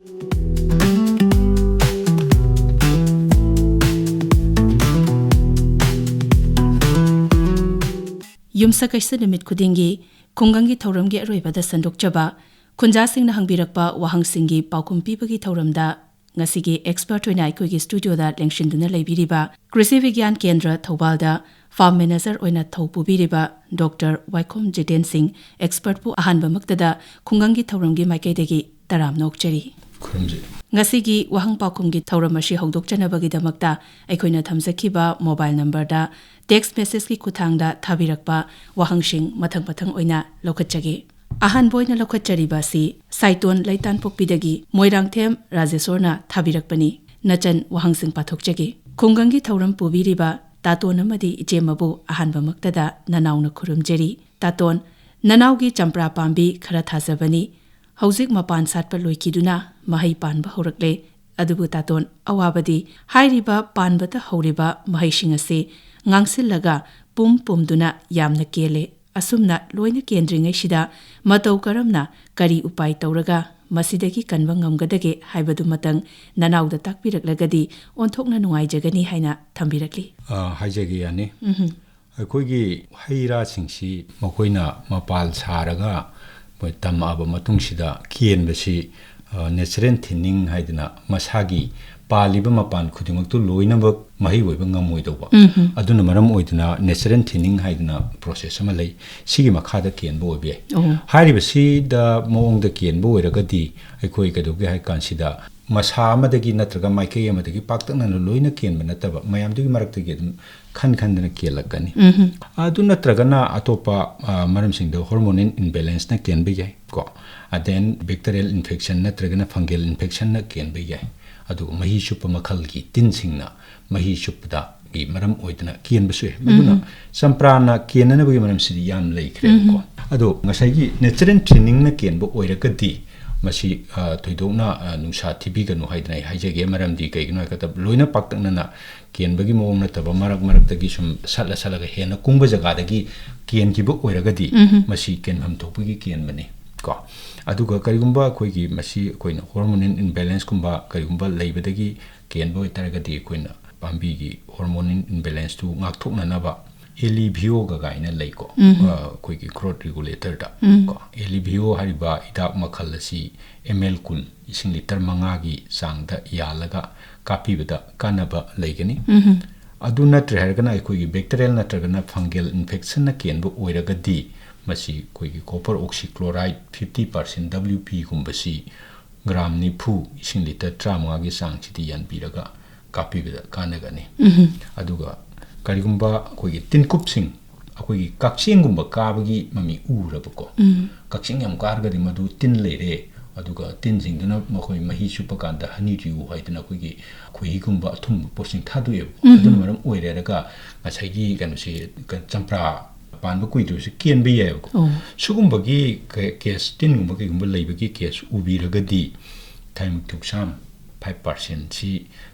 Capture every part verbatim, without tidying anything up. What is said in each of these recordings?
ꯌꯨꯝꯁꯀꯩꯁ ꯅꯨꯃꯤꯠ ꯈꯨꯗꯤꯡꯒꯤ ꯈꯨꯡꯒꯪꯒꯤ ꯊꯧꯔꯝꯒꯤ ꯑꯔꯣꯏꯕꯗ ꯁꯟꯗꯣꯛꯆꯕ, ꯈꯨꯟꯖꯥꯁꯤꯡꯅ ꯍꯪꯕꯤꯔꯛꯄ ꯋꯥꯍꯪꯁꯤꯡꯒꯤ ꯄꯥꯎꯈꯨꯝ ꯄꯤꯕꯒꯤ ꯊꯧꯔꯝꯗ ꯉꯁꯤꯒꯤ ꯑꯦꯛꯁꯄꯔꯠ ꯑꯣꯏꯅ ꯑꯩꯈꯣꯏꯒꯤ ꯁ꯭ꯇꯨꯗꯤꯑꯣꯗ ꯂꯦꯡꯁꯤꯟꯗꯨꯅ ꯂꯩꯕꯤꯔꯤꯕ ꯀ꯭ꯔꯤꯁꯤ ꯕꯤꯒ꯭ꯌꯥꯟ ꯀꯦꯟꯗ꯭ꯔ ꯊꯧꯕꯥꯜꯗ ꯐꯥꯔꯝ ꯃꯦꯅꯦꯖꯔ ꯑꯣꯏꯅ ꯊꯧ ꯄꯨꯕꯤꯔꯤꯕ ꯗꯣꯛꯇꯔ ꯋꯥꯏꯈꯣꯝ ꯖꯤꯇꯦꯟ ꯁꯤꯡ ꯑꯦꯛꯁꯄꯔꯠꯄꯨ ꯑꯍꯥꯟꯕꯃꯛꯇꯗ ꯈꯨꯡꯒꯪꯒꯤ ꯊꯧꯔꯝꯒꯤ ꯃꯥꯏꯀꯩꯗꯒꯤ ꯇꯔꯥꯝꯅ ꯑꯣꯛꯆꯔꯤ꯫ ꯈꯨꯔꯨꯝꯖꯔꯤ꯫ ꯉꯁꯤꯒꯤ ꯋꯥꯍꯪ ꯄꯥꯎꯈꯨꯝꯒꯤ ꯊꯧꯔꯝ ꯑꯁꯤ ꯍꯧꯗꯣꯛꯆꯅꯕꯒꯤꯗꯃꯛꯇ ꯑꯩꯈꯣꯏꯅ ꯊꯝꯖꯈꯤꯕ ꯃꯣꯕꯥꯏꯜ ꯅꯝꯕꯔꯗ ꯇꯦꯛꯁ ꯃꯦꯁꯦꯖꯀꯤ ꯈꯨꯠꯊꯥꯡꯗ ꯊꯥꯕꯤꯔꯛꯄ ꯋꯥꯍꯪꯁꯤꯡ ꯃꯊꯪ ꯃꯊꯪ ꯑꯣꯏꯅ ꯂꯧꯈꯠꯆꯒꯦ꯫ ꯑꯍꯥꯟꯕ ꯑꯣꯏꯅ ꯂꯧꯈꯠꯆꯔꯤꯕ ꯑꯁꯤ ꯁꯥꯏꯇꯣꯟ ꯂꯩꯇꯥꯟꯄꯣꯛꯄꯤꯗꯒꯤ ꯃꯣꯏꯔꯥꯡꯊꯦꯝ ꯔꯥꯖꯦꯁꯣꯔꯅ ꯊꯥꯕꯤꯔꯛꯄꯅꯤ꯫ ꯅꯆꯟ ꯋꯥꯍꯪꯁꯤꯡ ꯄꯥꯊꯣꯛꯆꯒꯦ꯫ ꯈꯨꯡꯒꯪꯒꯤ ꯊꯧꯔꯝ ꯄꯨꯕꯤꯔꯤꯕ ꯇꯥꯇꯣꯟ ꯑꯃꯗꯤ ꯏꯆꯦꯃꯕꯨ ꯑꯍꯥꯟꯕꯃꯛꯇꯗ ꯅꯅꯥꯎꯅ ꯈꯨꯔꯨꯝꯖꯔꯤ꯫ ꯇꯥꯇꯣꯟ, ꯅꯅꯥꯎꯒꯤ ꯆꯝꯄ꯭ꯔꯥ ꯄꯥꯝꯕꯤ ꯈꯔ ꯊꯥꯖꯕꯅꯤ꯫ ꯍꯧꯖꯤꯛ ꯃꯄꯥꯟ ꯁꯥꯠꯄ ꯂꯣꯏꯈꯤꯗꯨꯅ ꯃꯍꯩ ꯄꯥꯟꯕ ꯍꯧꯔꯛꯂꯦ꯫ ꯑꯗꯨꯕꯨ ꯇꯥꯇꯣꯟ, ꯑꯋꯥꯕꯗꯤ ꯍꯥꯏꯔꯤꯕ ꯄꯥꯟꯕꯇ ꯍꯧꯔꯤꯕ ꯃꯍꯩꯁꯤꯡ ꯑꯁꯤ ꯉꯥꯡꯁꯤꯜꯂꯒ ꯄꯨꯝ ꯄꯨꯝꯗꯨꯅ ꯌꯥꯝꯅ ꯀꯦꯜꯂꯦ꯫ ꯑꯁꯨꯝꯅ ꯂꯣꯏꯅ ꯀꯦꯟꯗ꯭ꯔꯤꯉꯩꯁꯤꯗ ꯃꯇꯧ ꯀꯔꯝꯅ, ꯀꯔꯤ ꯎꯄꯥꯏ ꯇꯧꯔꯒ ꯃꯁꯤꯗꯒꯤ ꯀꯟꯕ ꯉꯝꯒꯗꯒꯦ ꯍꯥꯏꯕꯗꯨꯃꯇꯪ ꯅꯅꯥꯎꯗ ꯇꯥꯛꯄꯤꯔꯛꯂꯒꯗꯤ ꯑꯣꯟꯊꯣꯛꯅ ꯅꯨꯡꯉꯥꯏꯖꯒꯅꯤ ꯍꯥꯏꯅ ꯊꯝꯕꯤꯔꯛꯂꯤ꯫ ꯑ, ꯍꯥꯏꯖꯒꯦ, ꯌꯥꯅꯤ꯫ ꯎꯝꯍꯨꯝ꯫ ꯑꯩꯈꯣꯏꯒꯤ ꯍꯩ ꯔꯥꯁꯤꯡꯁꯤ ꯃꯈꯣꯏꯅ ꯃꯄꯥꯜ ꯁꯥꯔꯒ ꯃꯣꯏ ꯇꯝꯃꯛꯑꯕ ꯃꯇꯨꯡꯁꯤꯗ ꯀꯦꯟꯕꯁꯤ, ꯑ, natural thinning ꯍꯥꯏꯗꯅ ꯃꯁꯥꯒꯤ ꯄꯥꯜꯂꯤꯕ ꯃꯄꯥꯟ ꯈꯨꯗꯤꯡꯃꯛꯇꯨ ꯂꯣꯏꯅꯃꯛ ꯃꯍꯩ ꯑꯣꯏꯕ ꯉꯝꯃꯣꯏꯗꯧꯕ꯫ ꯎꯝꯍꯨꯝ꯫ ꯑꯗꯨꯅ ꯃꯔꯝ ꯑꯣꯏꯗꯨꯅ natural thinning ꯍꯥꯏꯗꯅ process ꯑꯃ ꯂꯩ꯫ ꯁꯤꯒꯤ ꯃꯈꯥꯗ ꯀꯦꯟꯕ ꯑꯣꯏꯕ ꯌꯥꯏ꯫ ꯑꯣ꯫ ꯍꯥꯏꯔꯤꯕꯁꯤꯗ ꯃꯑꯣꯡꯗ ꯀꯦꯟꯕ ꯑꯣꯏꯔꯒꯗꯤ ꯑꯩꯈꯣꯏ ꯀꯩꯗꯧꯒꯦ ꯍꯥꯏ ꯀꯥꯟꯁꯤꯗ ꯃꯁꯥ ꯑꯃꯗꯒꯤ ꯅꯠꯇ꯭ꯔꯒ ꯃꯥꯏꯀꯩ ꯑꯃꯗꯒꯤ ꯄꯥꯛꯇꯛꯅꯅ ꯂꯣꯏꯅ ꯀꯦꯟꯕ ꯅꯠꯇꯕ, ꯃꯌꯥꯝꯗꯨꯒꯤ ꯃꯔꯛꯇꯒꯤ ꯑꯗꯨꯝ ꯈꯟ ꯈꯟꯗꯅ ꯀꯦꯜꯂꯛꯀꯅꯤ꯫ ꯎꯝꯍꯨꯝ꯫ ꯑꯗꯨ ꯅꯠꯇ꯭ꯔꯒꯅ ꯑꯇꯣꯞꯄ, ꯑ, ꯃꯔꯝꯁꯤꯡꯗ hormonal imbalanceꯅ ꯀꯦꯟꯕ ꯌꯥꯏ ꯀꯣ꯫ And then bacterial infection ꯅꯠꯇ꯭ꯔꯒꯅ fungal infectionꯅ ꯀꯦꯟꯕ ꯌꯥꯏ꯫ ꯑꯗꯨꯒ ꯃꯍꯤ ꯆꯨꯞꯄ ꯃꯈꯜꯒꯤ ꯇꯤꯟꯁꯤꯡꯅ ꯃꯍꯤ ꯆꯨꯞꯄꯗꯒꯤ ꯃꯔꯝ ꯑꯣꯏꯗꯨꯅ ꯀꯦꯟꯕꯁꯨ ꯌꯥꯏ꯫ ꯑꯗꯨꯅ ꯎꯝꯍꯨꯝ꯫ ꯆꯝꯄ꯭ꯔꯥꯅ ꯀꯦꯟꯅꯅꯕꯒꯤ ꯃꯔꯝꯁꯤꯗꯤ ꯌꯥꯝ ꯂꯩꯈ꯭ꯔꯦꯕꯀꯣ꯫ ꯎꯝꯍꯨꯝ꯫ ꯑꯗꯣ ꯉꯁꯥꯏꯒꯤ natural thinningꯅ ꯀꯦꯟꯕ ꯑꯣꯏꯔꯒꯗꯤ ꯃꯁꯤ, ꯑ, ꯊꯣꯏꯗꯣꯛꯅ, ꯑ, ꯅꯨꯡꯁꯥ ꯊꯤꯕꯤꯒꯅꯨ ꯍꯥꯏꯗꯅ ꯑꯩ ꯍꯥꯏꯖꯒꯦ꯫ ꯃꯔꯝꯗꯤ ꯀꯩꯒꯤꯅꯣ ꯍꯥꯏ ꯀꯥꯟꯗ ꯂꯣꯏꯅ ꯄꯥꯛꯇꯛꯅꯅ ꯀꯦꯟꯕꯒꯤ ꯃꯑꯣꯡ ꯅꯠꯇꯕ ꯃꯔꯛ ꯃꯔꯛꯇꯒꯤ ꯁꯨꯝ ꯁꯠꯂ ꯁꯠꯂꯒ ꯍꯦꯟꯅ ꯀꯨꯡꯕ ꯖꯒꯥꯗꯒꯤ ꯀꯦꯟꯈꯤꯕ ꯑꯣꯏꯔꯒꯗꯤ ꯎꯝꯍꯨꯝ꯫ ꯃꯁꯤ ꯀꯦꯟꯐꯝ ꯊꯣꯛꯄꯒꯤ ꯀꯦꯟꯕꯅꯤ꯫ ꯀꯣ꯫ ꯑꯗꯨꯒ ꯀꯔꯤꯒꯨꯝꯕ ꯑꯩꯈꯣꯏꯒꯤ ꯃꯁꯤ ꯑꯩꯈꯣꯏꯅ hormonal imbalanceꯀꯨꯝꯕ ꯀꯔꯤꯒꯨꯝꯕ ꯂꯩꯕꯗꯒꯤ ꯀꯦꯟꯕ ꯑꯣꯏꯇꯥꯔꯒꯗꯤ, ꯑꯩꯈꯣꯏꯅ ꯄꯥꯝꯕꯤꯒꯤ hormonal imbalanceꯇꯨ ꯉꯥꯛꯊꯣꯛꯅꯅꯕ ꯑꯦꯂꯤꯚꯤꯑꯣꯒ ꯀꯥꯏꯅ ꯂꯩꯀꯣ, ꯎꯝ꯫ ꯑ, ꯑꯩꯈꯣꯏꯒꯤ growth regulatorꯗ ꯎꯝ꯫ ꯀꯣ꯫ ꯑꯦꯂꯤꯚꯤꯑꯣ ꯍꯥꯏꯔꯤꯕ ꯍꯤꯗꯥꯛ ꯃꯈꯜ ꯑꯁꯤ ꯑꯦꯝ ꯑꯦꯜ ꯀꯨꯟ, ꯏꯁꯤꯡ ꯂꯤꯇꯔ ꯃꯉꯥꯒꯤ ꯆꯥꯡꯗ ꯌꯥꯜꯂꯒ ꯀꯥꯞꯄꯤꯕꯗ ꯀꯥꯟꯅꯕ ꯂꯩꯒꯅꯤ꯫ ꯎꯝ꯫ ꯑꯗꯨ ꯅꯠꯇ꯭ꯔꯦ ꯍꯥꯏꯔꯒꯅ, ꯑꯩꯈꯣꯏꯒꯤ bacterial ꯅꯠꯇ꯭ꯔꯒꯅ fungal infectionꯅ ꯀꯦꯟꯕ ꯑꯣꯏꯔꯒꯗꯤ, ꯃꯁꯤ ꯑꯩꯈꯣꯏꯒꯤ copper oxychloride fifty percent W Pꯒꯨꯝꯕꯁꯤ ꯒ꯭ꯔꯥꯝ ꯅꯤꯐꯨ ꯏꯁꯤꯡ ꯂꯤꯇꯔ ꯇꯔꯥꯃꯉꯥꯒꯤ ꯆꯥꯡꯁꯤꯗꯤ ꯌꯥꯟꯕꯤꯔꯒ ꯀꯥꯞꯄꯤꯕꯗ ꯀꯥꯟꯅꯒꯅꯤ꯫ ꯎꯝ꯫ ꯑꯗꯨꯒ ꯀꯔꯤꯒꯨꯝꯕ ꯑꯩꯈꯣꯏꯒꯤ ꯇꯤꯟꯀꯨꯞꯁꯤꯡ, ꯑꯩꯈꯣꯏꯒꯤ ꯀꯛꯆꯦꯡꯒꯨꯝꯕ ꯀꯥꯕꯒꯤ ꯃꯃꯤ ꯎꯔꯕꯀꯣ, ꯎꯝ꯫ ꯀꯛꯆꯦꯡ ꯌꯥꯝ ꯀꯥꯔꯒꯗꯤ ꯃꯗꯨ ꯇꯤꯟ ꯂꯩꯔꯦ, ꯑꯗꯨꯒ ꯇꯤꯟꯁꯤꯡꯗꯨꯅ ꯃꯈꯣꯏ ꯃꯍꯤ ꯆꯨꯞꯄ ꯀꯥꯟꯗ honeydew ꯍꯥꯏꯗꯅ ꯑꯩꯈꯣꯏꯒꯤ ꯈꯣꯏꯍꯤꯒꯨꯝꯕ ꯑꯊꯨꯝꯕ ꯄꯣꯠꯁꯤꯡ ꯊꯥꯗꯣꯛꯑꯦꯕꯀꯣ꯫ ꯎꯝ꯫ ꯑꯗꯨꯅ ꯃꯔꯝ ꯑꯣꯏꯔꯦꯔꯒ ꯉꯁꯥꯏꯒꯤ ꯀꯩꯅꯣꯁꯤ, ꯀ-, ꯆꯝꯄ꯭ꯔꯥ ꯄꯥꯟꯕ ꯀꯨꯏꯗ꯭ꯔꯤꯕꯁꯤ ꯀꯦꯟꯕ ꯌꯥꯏꯑꯕꯀꯣ꯫ ꯑꯣ꯫ ꯁꯤꯒꯨꯝꯕꯒꯤ ꯀꯦ-, case, ꯇꯤꯟꯒꯨꯝꯕ ꯀꯩꯒꯨꯝꯕ ꯂꯩꯕꯒꯤ case ꯎꯕꯤꯔꯒꯗꯤ, thymoxosam five percentꯁꯤ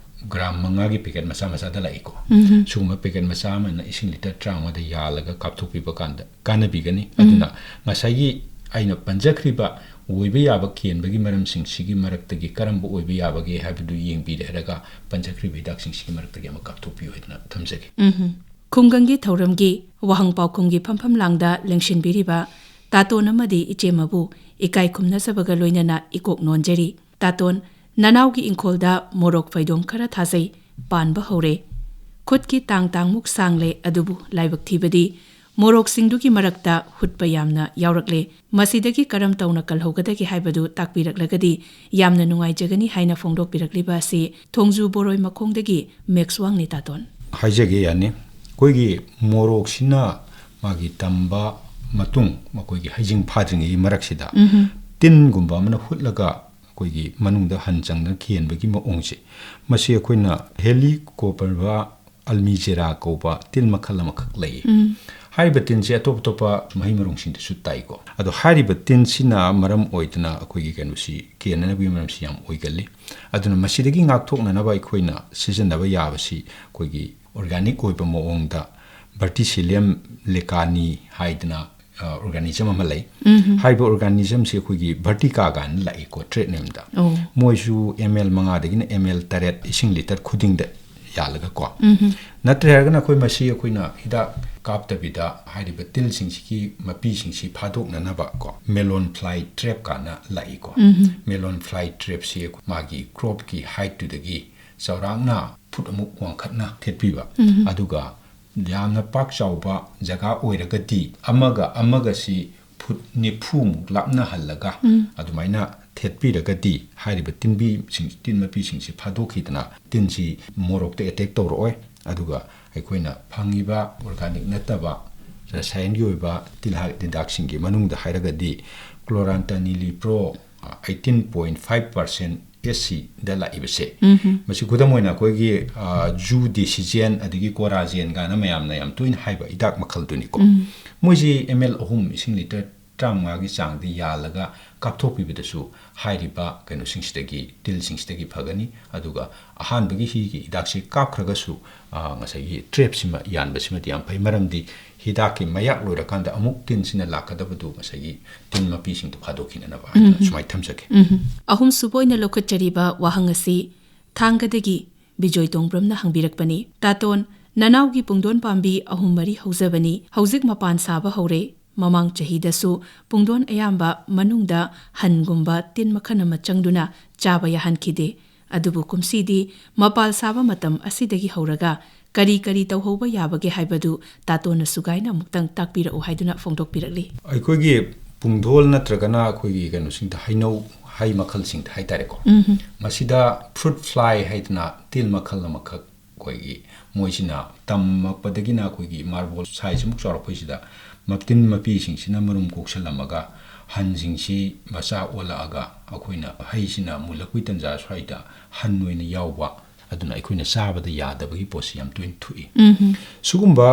ꯒ꯭ꯔꯥꯝ ꯃꯉꯥꯒꯤ packet ꯃꯆꯥ ꯃꯆꯥꯗ ꯂꯥꯛꯏꯀꯣ꯫ ꯎꯝ꯫ ꯁꯤꯒꯨꯝꯕ packet ꯃꯆꯥ ꯑꯃꯅ ꯏꯁꯤꯡ ꯂꯤꯇꯔ ꯇꯔꯥꯃꯉꯥꯗ ꯌꯥꯜꯂꯒ ꯀꯥꯞꯊꯣꯛꯄꯤꯕ ꯀꯥꯟꯗ ꯀꯥꯟꯅꯕꯤꯒꯅꯤ꯫ ꯎꯝ꯫ ꯑꯗꯨꯅ ꯉꯁꯥꯏꯒꯤ ꯑꯩꯅ ꯄꯟꯖꯈ꯭ꯔꯤꯕ ꯑꯣꯏꯕ ꯌꯥꯕ ꯀꯦꯟꯕꯒꯤ ꯃꯔꯝꯁꯤꯡꯁꯤꯒꯤ ꯃꯔꯛꯇꯒꯤ ꯀꯔꯝꯕ ꯑꯣꯏꯕ ꯌꯥꯕꯒꯦ ꯍꯥꯏꯕꯗꯨ ꯌꯦꯡꯕꯤꯔꯦꯔꯒ ꯄꯟꯖꯈ꯭ꯔꯤꯕ ꯍꯤꯗꯥꯛꯁꯤꯡꯁꯤꯒꯤ ꯃꯔꯛꯇꯒꯤ ꯑꯃ ꯀꯥꯞꯊꯣꯛꯄꯤꯌꯨ ꯍꯥꯏꯗꯅ ꯊꯝꯖꯒꯦ꯫ ꯎꯝ꯫ ꯈꯨꯡꯒꯪꯒꯤ ꯊꯧꯔꯝꯒꯤ ꯋꯥꯍꯪ ꯄꯥꯎꯈꯨꯝꯒꯤ ꯐꯝꯐꯝ ꯂꯥꯡꯗ ꯂꯦꯡꯁꯤꯟꯕꯤꯔꯤꯕ ꯇꯥꯇꯣꯟ ꯑꯃꯗꯤ ꯏꯆꯦꯃꯕꯨ ꯏꯀꯥꯏ ꯈꯨꯝꯅꯖꯕꯒ ꯂꯣꯏꯅꯅ ꯏꯀꯣꯛ ꯅꯣꯟꯖꯔꯤ꯫ ꯇꯥꯇꯣꯟ, ꯅꯅꯥꯎꯒꯤ ꯏꯪꯈꯣꯜꯗ ꯃꯣꯔꯣꯛ ꯐꯩꯗꯣꯝ ꯈꯔ ꯊꯥꯖꯩ, ꯄꯥꯟꯕ ꯍꯧꯔꯦ꯫ ꯈꯨꯠꯀꯤ ꯇꯥꯡ ꯇꯥꯡꯃꯨꯛ ꯁꯥꯡꯂꯦ, ꯑꯗꯨꯕꯨ ꯂꯥꯏꯕꯛ ꯊꯤꯕꯗꯤ ꯃꯣꯔꯣꯛꯁꯤꯡꯗꯨꯒꯤ ꯃꯔꯛꯇ ꯍꯨꯠꯄ ꯌꯥꯝꯅ ꯌꯥꯎꯔꯛꯂꯦ꯫ ꯃꯁꯤꯗꯒꯤ ꯀꯔꯝ ꯇꯧꯅ ꯀꯜꯍꯧꯒꯗꯒꯦ ꯍꯥꯏꯕꯗꯨ ꯇꯥꯛꯄꯤꯔꯛꯂꯒꯗꯤ ꯌꯥꯝꯅ ꯅꯨꯡꯉꯥꯏꯖꯒꯅꯤ ꯍꯥꯏꯅ ꯐꯣꯡꯗꯣꯛꯄꯤꯔꯛꯂꯤꯕ ꯑꯁꯤ ꯊꯣꯡꯖꯨ ꯕꯣꯔꯣꯏ ꯃꯈꯣꯡꯗꯒꯤ ꯃꯦꯛꯁ ꯋꯥꯡꯅꯤ ꯇꯥꯇꯣꯟ꯫ ꯍꯥꯏꯖꯒꯦ, ꯌꯥꯅꯤ꯫ ꯑꯩꯈꯣꯏꯒꯤ ꯃꯣꯔꯣꯛꯁꯤꯅ ꯃꯥꯒꯤ ꯇꯝꯕ ꯃꯇꯨꯡ, ꯃꯈꯣꯏꯒꯤ ꯍꯩꯖꯤꯡ ꯐꯥꯗ꯭ꯔꯤꯉꯩꯒꯤ ꯃꯔꯛꯁꯤꯗ ꯎꯝꯍꯨꯝ꯫ ꯇꯤꯟꯒꯨꯝꯕ ꯑꯃꯅ ꯍꯨꯠꯂꯒ ꯑꯩꯈꯣꯏꯒꯤ ꯃꯅꯨꯡꯗ ꯍꯟ ꯆꯪꯗꯅ ꯀꯦꯟꯕꯒꯤ ꯃꯑꯣꯡꯁꯦ, ꯃꯁꯤ ꯑꯩꯈꯣꯏꯅ Helicobacter purpura almigera ꯀꯧꯕ ꯇꯤꯟ ꯃꯈꯜ ꯑꯃꯈꯛ ꯂꯩ꯫ ꯎꯝ꯫ ꯍꯥꯏꯔꯤꯕ ꯇꯤꯟꯁꯤ ꯑꯇꯣꯞ ꯑꯇꯣꯞꯄ ꯃꯍꯩ ꯃꯔꯣꯡꯁꯤꯡꯗꯁꯨ ꯇꯥꯏꯀꯣ꯫ ꯑꯗꯣ ꯍꯥꯏꯔꯤꯕ ꯇꯤꯟꯁꯤꯅ ꯃꯔꯝ ꯑꯣꯏꯗꯅ ꯑꯩꯈꯣꯏꯒꯤ ꯀꯩꯅꯣꯁꯤ ꯀꯦꯟꯅꯅꯕꯒꯤ ꯃꯔꯝꯁꯤ ꯌꯥꯝ ꯑꯣꯏꯒꯜꯂꯤ꯫ ꯑꯗꯨꯅ ꯃꯁꯤꯗꯒꯤ ꯉꯥꯛꯊꯣꯛꯅꯅꯕ ꯑꯩꯈꯣꯏꯅ ꯁꯤꯖꯤꯟꯅꯕ ꯌꯥꯕꯁꯤ ꯑꯩꯈꯣꯏꯒꯤ organic ꯑꯣꯏꯕ ꯃꯑꯣꯡꯗ Verticillium lecanii ꯍꯥꯏꯗꯅ ꯑꯣꯔꯒꯥꯅꯤꯖꯝ ꯑꯃ ꯂꯩ꯫ ꯍꯥꯏꯔꯤꯕ ꯑꯣꯔꯒꯥꯅꯤꯖꯝꯁꯤ ꯑꯩꯈꯣꯏꯒꯤ ꯚꯔꯇꯤꯀꯥ ꯀꯥꯏꯅ ꯂꯥꯛꯏꯀꯣ, ꯇ꯭ꯔꯦꯠ ꯅꯦꯝꯗ꯫ ꯃꯣꯏꯁꯨ ꯑꯦꯝ ꯑꯦꯜ ꯃꯉꯥꯗꯒꯤꯅ ꯑꯦꯝ ꯑꯦꯜ ꯇꯔꯦꯠ ꯏꯁꯤꯡ ꯂꯤꯇꯔ ꯈꯨꯗꯤꯡꯗ ꯌꯥꯜꯂꯒꯀꯣ꯫ ꯅꯠꯇ꯭ꯔꯦ ꯍꯥꯏꯔꯒꯅ ꯑꯩꯈꯣꯏ ꯃꯁꯤ ꯑꯩꯈꯣꯏꯅ ꯍꯤꯗꯥꯛ ꯀꯥꯞꯇꯕꯤꯗ ꯍꯥꯏꯔꯤꯕ ꯇꯤꯜꯁꯤꯡꯁꯤꯒꯤ ꯃꯄꯤꯁꯤꯡꯁꯤ ꯐꯥꯗꯣꯛꯅꯅꯕ ꯀꯣ, ꯃꯦꯂꯣꯟ ꯐ꯭ꯂꯥꯏ ꯇ꯭ꯔꯦꯞ ꯀꯥꯏꯅ ꯂꯥꯛꯏꯀꯣ꯫ ꯃꯦꯂꯣꯟ ꯐ꯭ꯂꯥꯏ ꯇ꯭ꯔꯦꯞꯁꯤ ꯃꯥꯒꯤ ꯀ꯭ꯔꯣꯞꯀꯤ ꯍꯥꯏꯠꯇꯨꯗꯒꯤ ꯆꯥꯎꯔꯥꯛꯅ ꯐꯨꯠ ꯑꯃꯨꯛ ꯋꯥꯡꯈꯠꯅ ꯊꯦꯠꯄꯤꯕ꯫ ꯑꯗꯨꯒ ꯌꯥꯝꯅ ꯄꯥꯛ ꯆꯥꯎꯕ ꯖꯒꯥ ꯑꯣꯏꯔꯒꯗꯤ ꯑꯃꯒ ꯑꯃꯒꯁꯤ ꯐꯨꯠ ꯅꯤꯐꯨꯃꯨꯛ ꯂꯥꯞꯅꯍꯜꯂꯒ ꯑꯗꯨꯃꯥꯏꯅ ꯊꯦꯠꯄꯤꯔꯒꯗꯤ ꯍꯥꯏꯔꯤꯕ ꯇꯤꯟꯕꯤꯁꯤꯡ, ꯇꯤꯟ ꯃꯄꯤꯁꯤꯡꯁꯤ ꯐꯥꯗꯣꯛꯈꯤꯗꯅ ꯇꯤꯟꯁꯤ ꯃꯣꯔꯣꯛꯇ ꯑꯦꯇꯦꯛ ꯇꯧꯔꯛꯑꯣꯏ꯫ ꯑꯗꯨꯒ ꯑꯩꯈꯣꯏꯅ ꯐꯪꯉꯤꯕ ꯑꯣꯔꯒꯥꯅꯤꯛ ꯅꯠꯇꯕ ꯔꯁꯥꯌꯟꯒꯤ ꯑꯣꯏꯕ ꯇꯤꯜꯍꯥꯠ ꯍꯤꯗꯥꯛꯁꯤꯡꯒꯤ ꯃꯅꯨꯡꯗ ꯍꯥꯏꯔꯒꯗꯤ ꯀ꯭ꯂꯣꯔꯥꯟꯇꯅꯤꯂꯤꯄ꯭ꯔꯣ ꯑꯩꯠꯇꯤꯟ ꯄꯣꯏꯟ ꯐꯥꯏꯚ ꯄꯥꯔꯁꯦꯟ ꯑꯦꯁ ꯁꯤꯗ ꯂꯥꯛꯏꯕꯁꯦ, ꯃꯁꯤ ꯈꯨꯗꯝ ꯑꯣꯏꯅ ꯑꯩꯈꯣꯏꯒꯤ, ꯑ, ꯖꯨ ꯗꯤꯁꯤꯖꯦꯟ ꯑꯗꯒꯤ ꯀꯣꯔꯥꯖꯦꯟ ꯀꯥꯏꯅ ꯃꯌꯥꯝꯅ ꯌꯥꯝ ꯇꯣꯏꯅ ꯍꯥꯏꯕ ꯍꯤꯗꯥꯛ ꯃꯈꯜꯗꯨꯅꯤꯀꯣ꯫ ꯃꯣꯏꯁꯤ ꯑꯦꯝ ꯑꯦꯜ ꯑꯍꯨꯝ ꯏꯁꯤꯡ ꯂꯤꯇꯔ ꯇꯔꯥꯃꯉꯥꯒꯤ ꯆꯥꯡꯗ ꯌꯥꯜꯂꯒ ꯀꯥꯞꯊꯣꯛꯄꯤꯕꯗꯁꯨ ꯍꯥꯏꯔꯤꯕ ꯀꯩꯅꯣꯁꯤꯡꯁꯤꯗꯒꯤ, ꯇꯤꯜꯁꯤꯡꯁꯤꯗꯒꯤ ꯐꯒꯅꯤ꯫ ꯑꯗꯨꯒ ꯑꯍꯥꯟꯕꯒꯤ ꯍꯤꯒꯤ ꯍꯤꯗꯥꯛꯁꯦ ꯀꯥꯞꯈ꯭ꯔꯒꯁꯨ, ꯑ, ꯉꯁꯥꯏꯒꯤ ꯇ꯭ꯔꯦꯞꯁꯤꯃ ꯌꯥꯟꯕꯁꯤꯃꯗꯤ ꯌꯥꯝ ꯐꯩ꯫ ꯃꯔꯝꯗꯤ ꯍꯤꯗꯥꯛꯀꯤ ꯃꯌꯥꯛ ꯂꯣꯏꯔꯀꯥꯟꯗ ꯑꯃꯨꯛ ꯇꯤꯟꯁꯤꯅ ꯂꯥꯛꯀꯗꯕꯗꯨ ꯉꯁꯥꯏꯒꯤ ꯇꯤꯟ ꯃꯄꯤꯁꯤꯡꯗꯣ ꯐꯥꯗꯣꯛꯈꯤꯅꯅꯕ ꯍꯥꯏꯅ ꯁꯨꯃꯥꯏꯅ ꯊꯝꯖꯒꯦ꯫ ꯑꯍꯨꯝꯁꯨꯕ ꯑꯣꯏꯅ ꯂꯧꯈꯠꯆꯔꯤꯕ ꯋꯥꯍꯪ ꯑꯁꯤ ꯊꯥꯡꯒꯗꯒꯤ ꯕꯤꯖꯣꯏ ꯇꯣꯡꯕ꯭ꯔꯝꯅ ꯍꯪꯕꯤꯔꯛꯄꯅꯤ꯫ ꯇꯥꯇꯣꯟ, ꯅꯅꯥꯎꯒꯤ ꯄꯨꯡꯗꯣꯟ ꯄꯥꯝꯕꯤ ꯑꯍꯨꯝ ꯃꯔꯤ ꯍꯧꯖꯕꯅꯤ꯫ ꯍꯧꯖꯤꯛ ꯃꯄꯥꯟ ꯁꯥꯕ ꯍꯧꯔꯦ꯫ ꯃꯃꯥꯡ ꯆꯍꯤꯗꯁꯨ ꯄꯨꯡꯗꯣꯟ ꯑꯌꯥꯝꯕ ꯃꯅꯨꯡꯗ ꯍꯟꯒꯨꯝꯕ ꯇꯤꯟ ꯃꯈꯜ ꯑꯃ ꯆꯪꯗꯨꯅ ꯆꯥꯕ ꯌꯥꯍꯟꯈꯤꯗꯦ꯫ ꯑꯗꯨꯕꯨ ꯀꯨꯝꯁꯤꯗꯤ ꯃꯄꯥꯜ ꯁꯥꯕ ꯃꯇꯝ ꯑꯁꯤꯗꯒꯤ ꯍꯧꯔꯒ ꯀꯔꯤ ꯀꯔꯤ ꯇꯧꯍꯧꯕ ꯌꯥꯕꯒꯦ ꯍꯥꯏꯕꯗꯨ ꯇꯥꯇꯣꯟꯅ ꯁꯨꯒꯥꯏꯅ ꯑꯃꯨꯛꯇꯪ ꯇꯥꯛꯄꯤꯔꯛꯎ ꯍꯥꯏꯗꯨꯅ ꯐꯣꯡꯗꯣꯛꯄꯤꯔꯛꯂꯤ꯫ ꯑꯩꯈꯣꯏꯒꯤ ꯄꯨꯡꯗꯣꯜ ꯅꯠꯇ꯭ꯔꯒꯅ ꯑꯩꯈꯣꯏꯒꯤ ꯀꯩꯅꯣꯁꯤꯡꯗ, ꯍꯩꯅꯧ, ꯍꯩ ꯃꯈꯜꯁꯤꯡꯗ ꯍꯥꯏꯇꯥꯔꯦꯀꯣ, ꯃꯁꯤꯗ ꯐ꯭ꯔꯨꯠ ꯐ꯭ꯂꯥꯏ ꯍꯥꯏꯗꯅ ꯇꯤꯜ ꯃꯈꯜ ꯑꯃꯈꯛ ꯑꯩꯈꯣꯏꯒꯤ ꯃꯣꯏꯁꯤꯅ ꯇꯝꯃꯛꯄꯗꯒꯤꯅ ꯑꯩꯈꯣꯏꯒꯤ ꯃꯥꯔꯕꯣꯜ ꯁꯥꯏꯖꯃꯨꯛ ꯆꯥꯎꯔꯛꯄꯁꯤꯗ ꯃꯇꯤꯟ ꯃꯄꯤꯁꯤꯡꯁꯤꯅ ꯃꯔꯨꯝ ꯀꯣꯛꯁꯜꯂꯝꯃꯒ ꯍꯟꯁꯤꯡꯁꯤ ꯃꯆꯥ ꯑꯣꯜꯂꯛꯑꯒ ꯑꯩꯈꯣꯏꯅ ꯍꯩꯁꯤꯅ ꯃꯨꯜꯂꯛꯄꯒꯤ ꯇꯟꯖꯥ ꯁ꯭ꯋꯥꯏꯗ ꯍꯟ ꯑꯣꯏꯅ ꯌꯥꯎꯕ, ꯑꯗꯨꯅ ꯑꯩꯈꯣꯏꯅ ꯆꯥꯕꯗ ꯌꯥꯗꯕꯒꯤ ꯄꯣꯠꯁꯤ ꯌꯥꯝ ꯇꯣꯏꯅ ꯊꯣꯛꯏ꯫ ꯁꯤꯒꯨꯝꯕ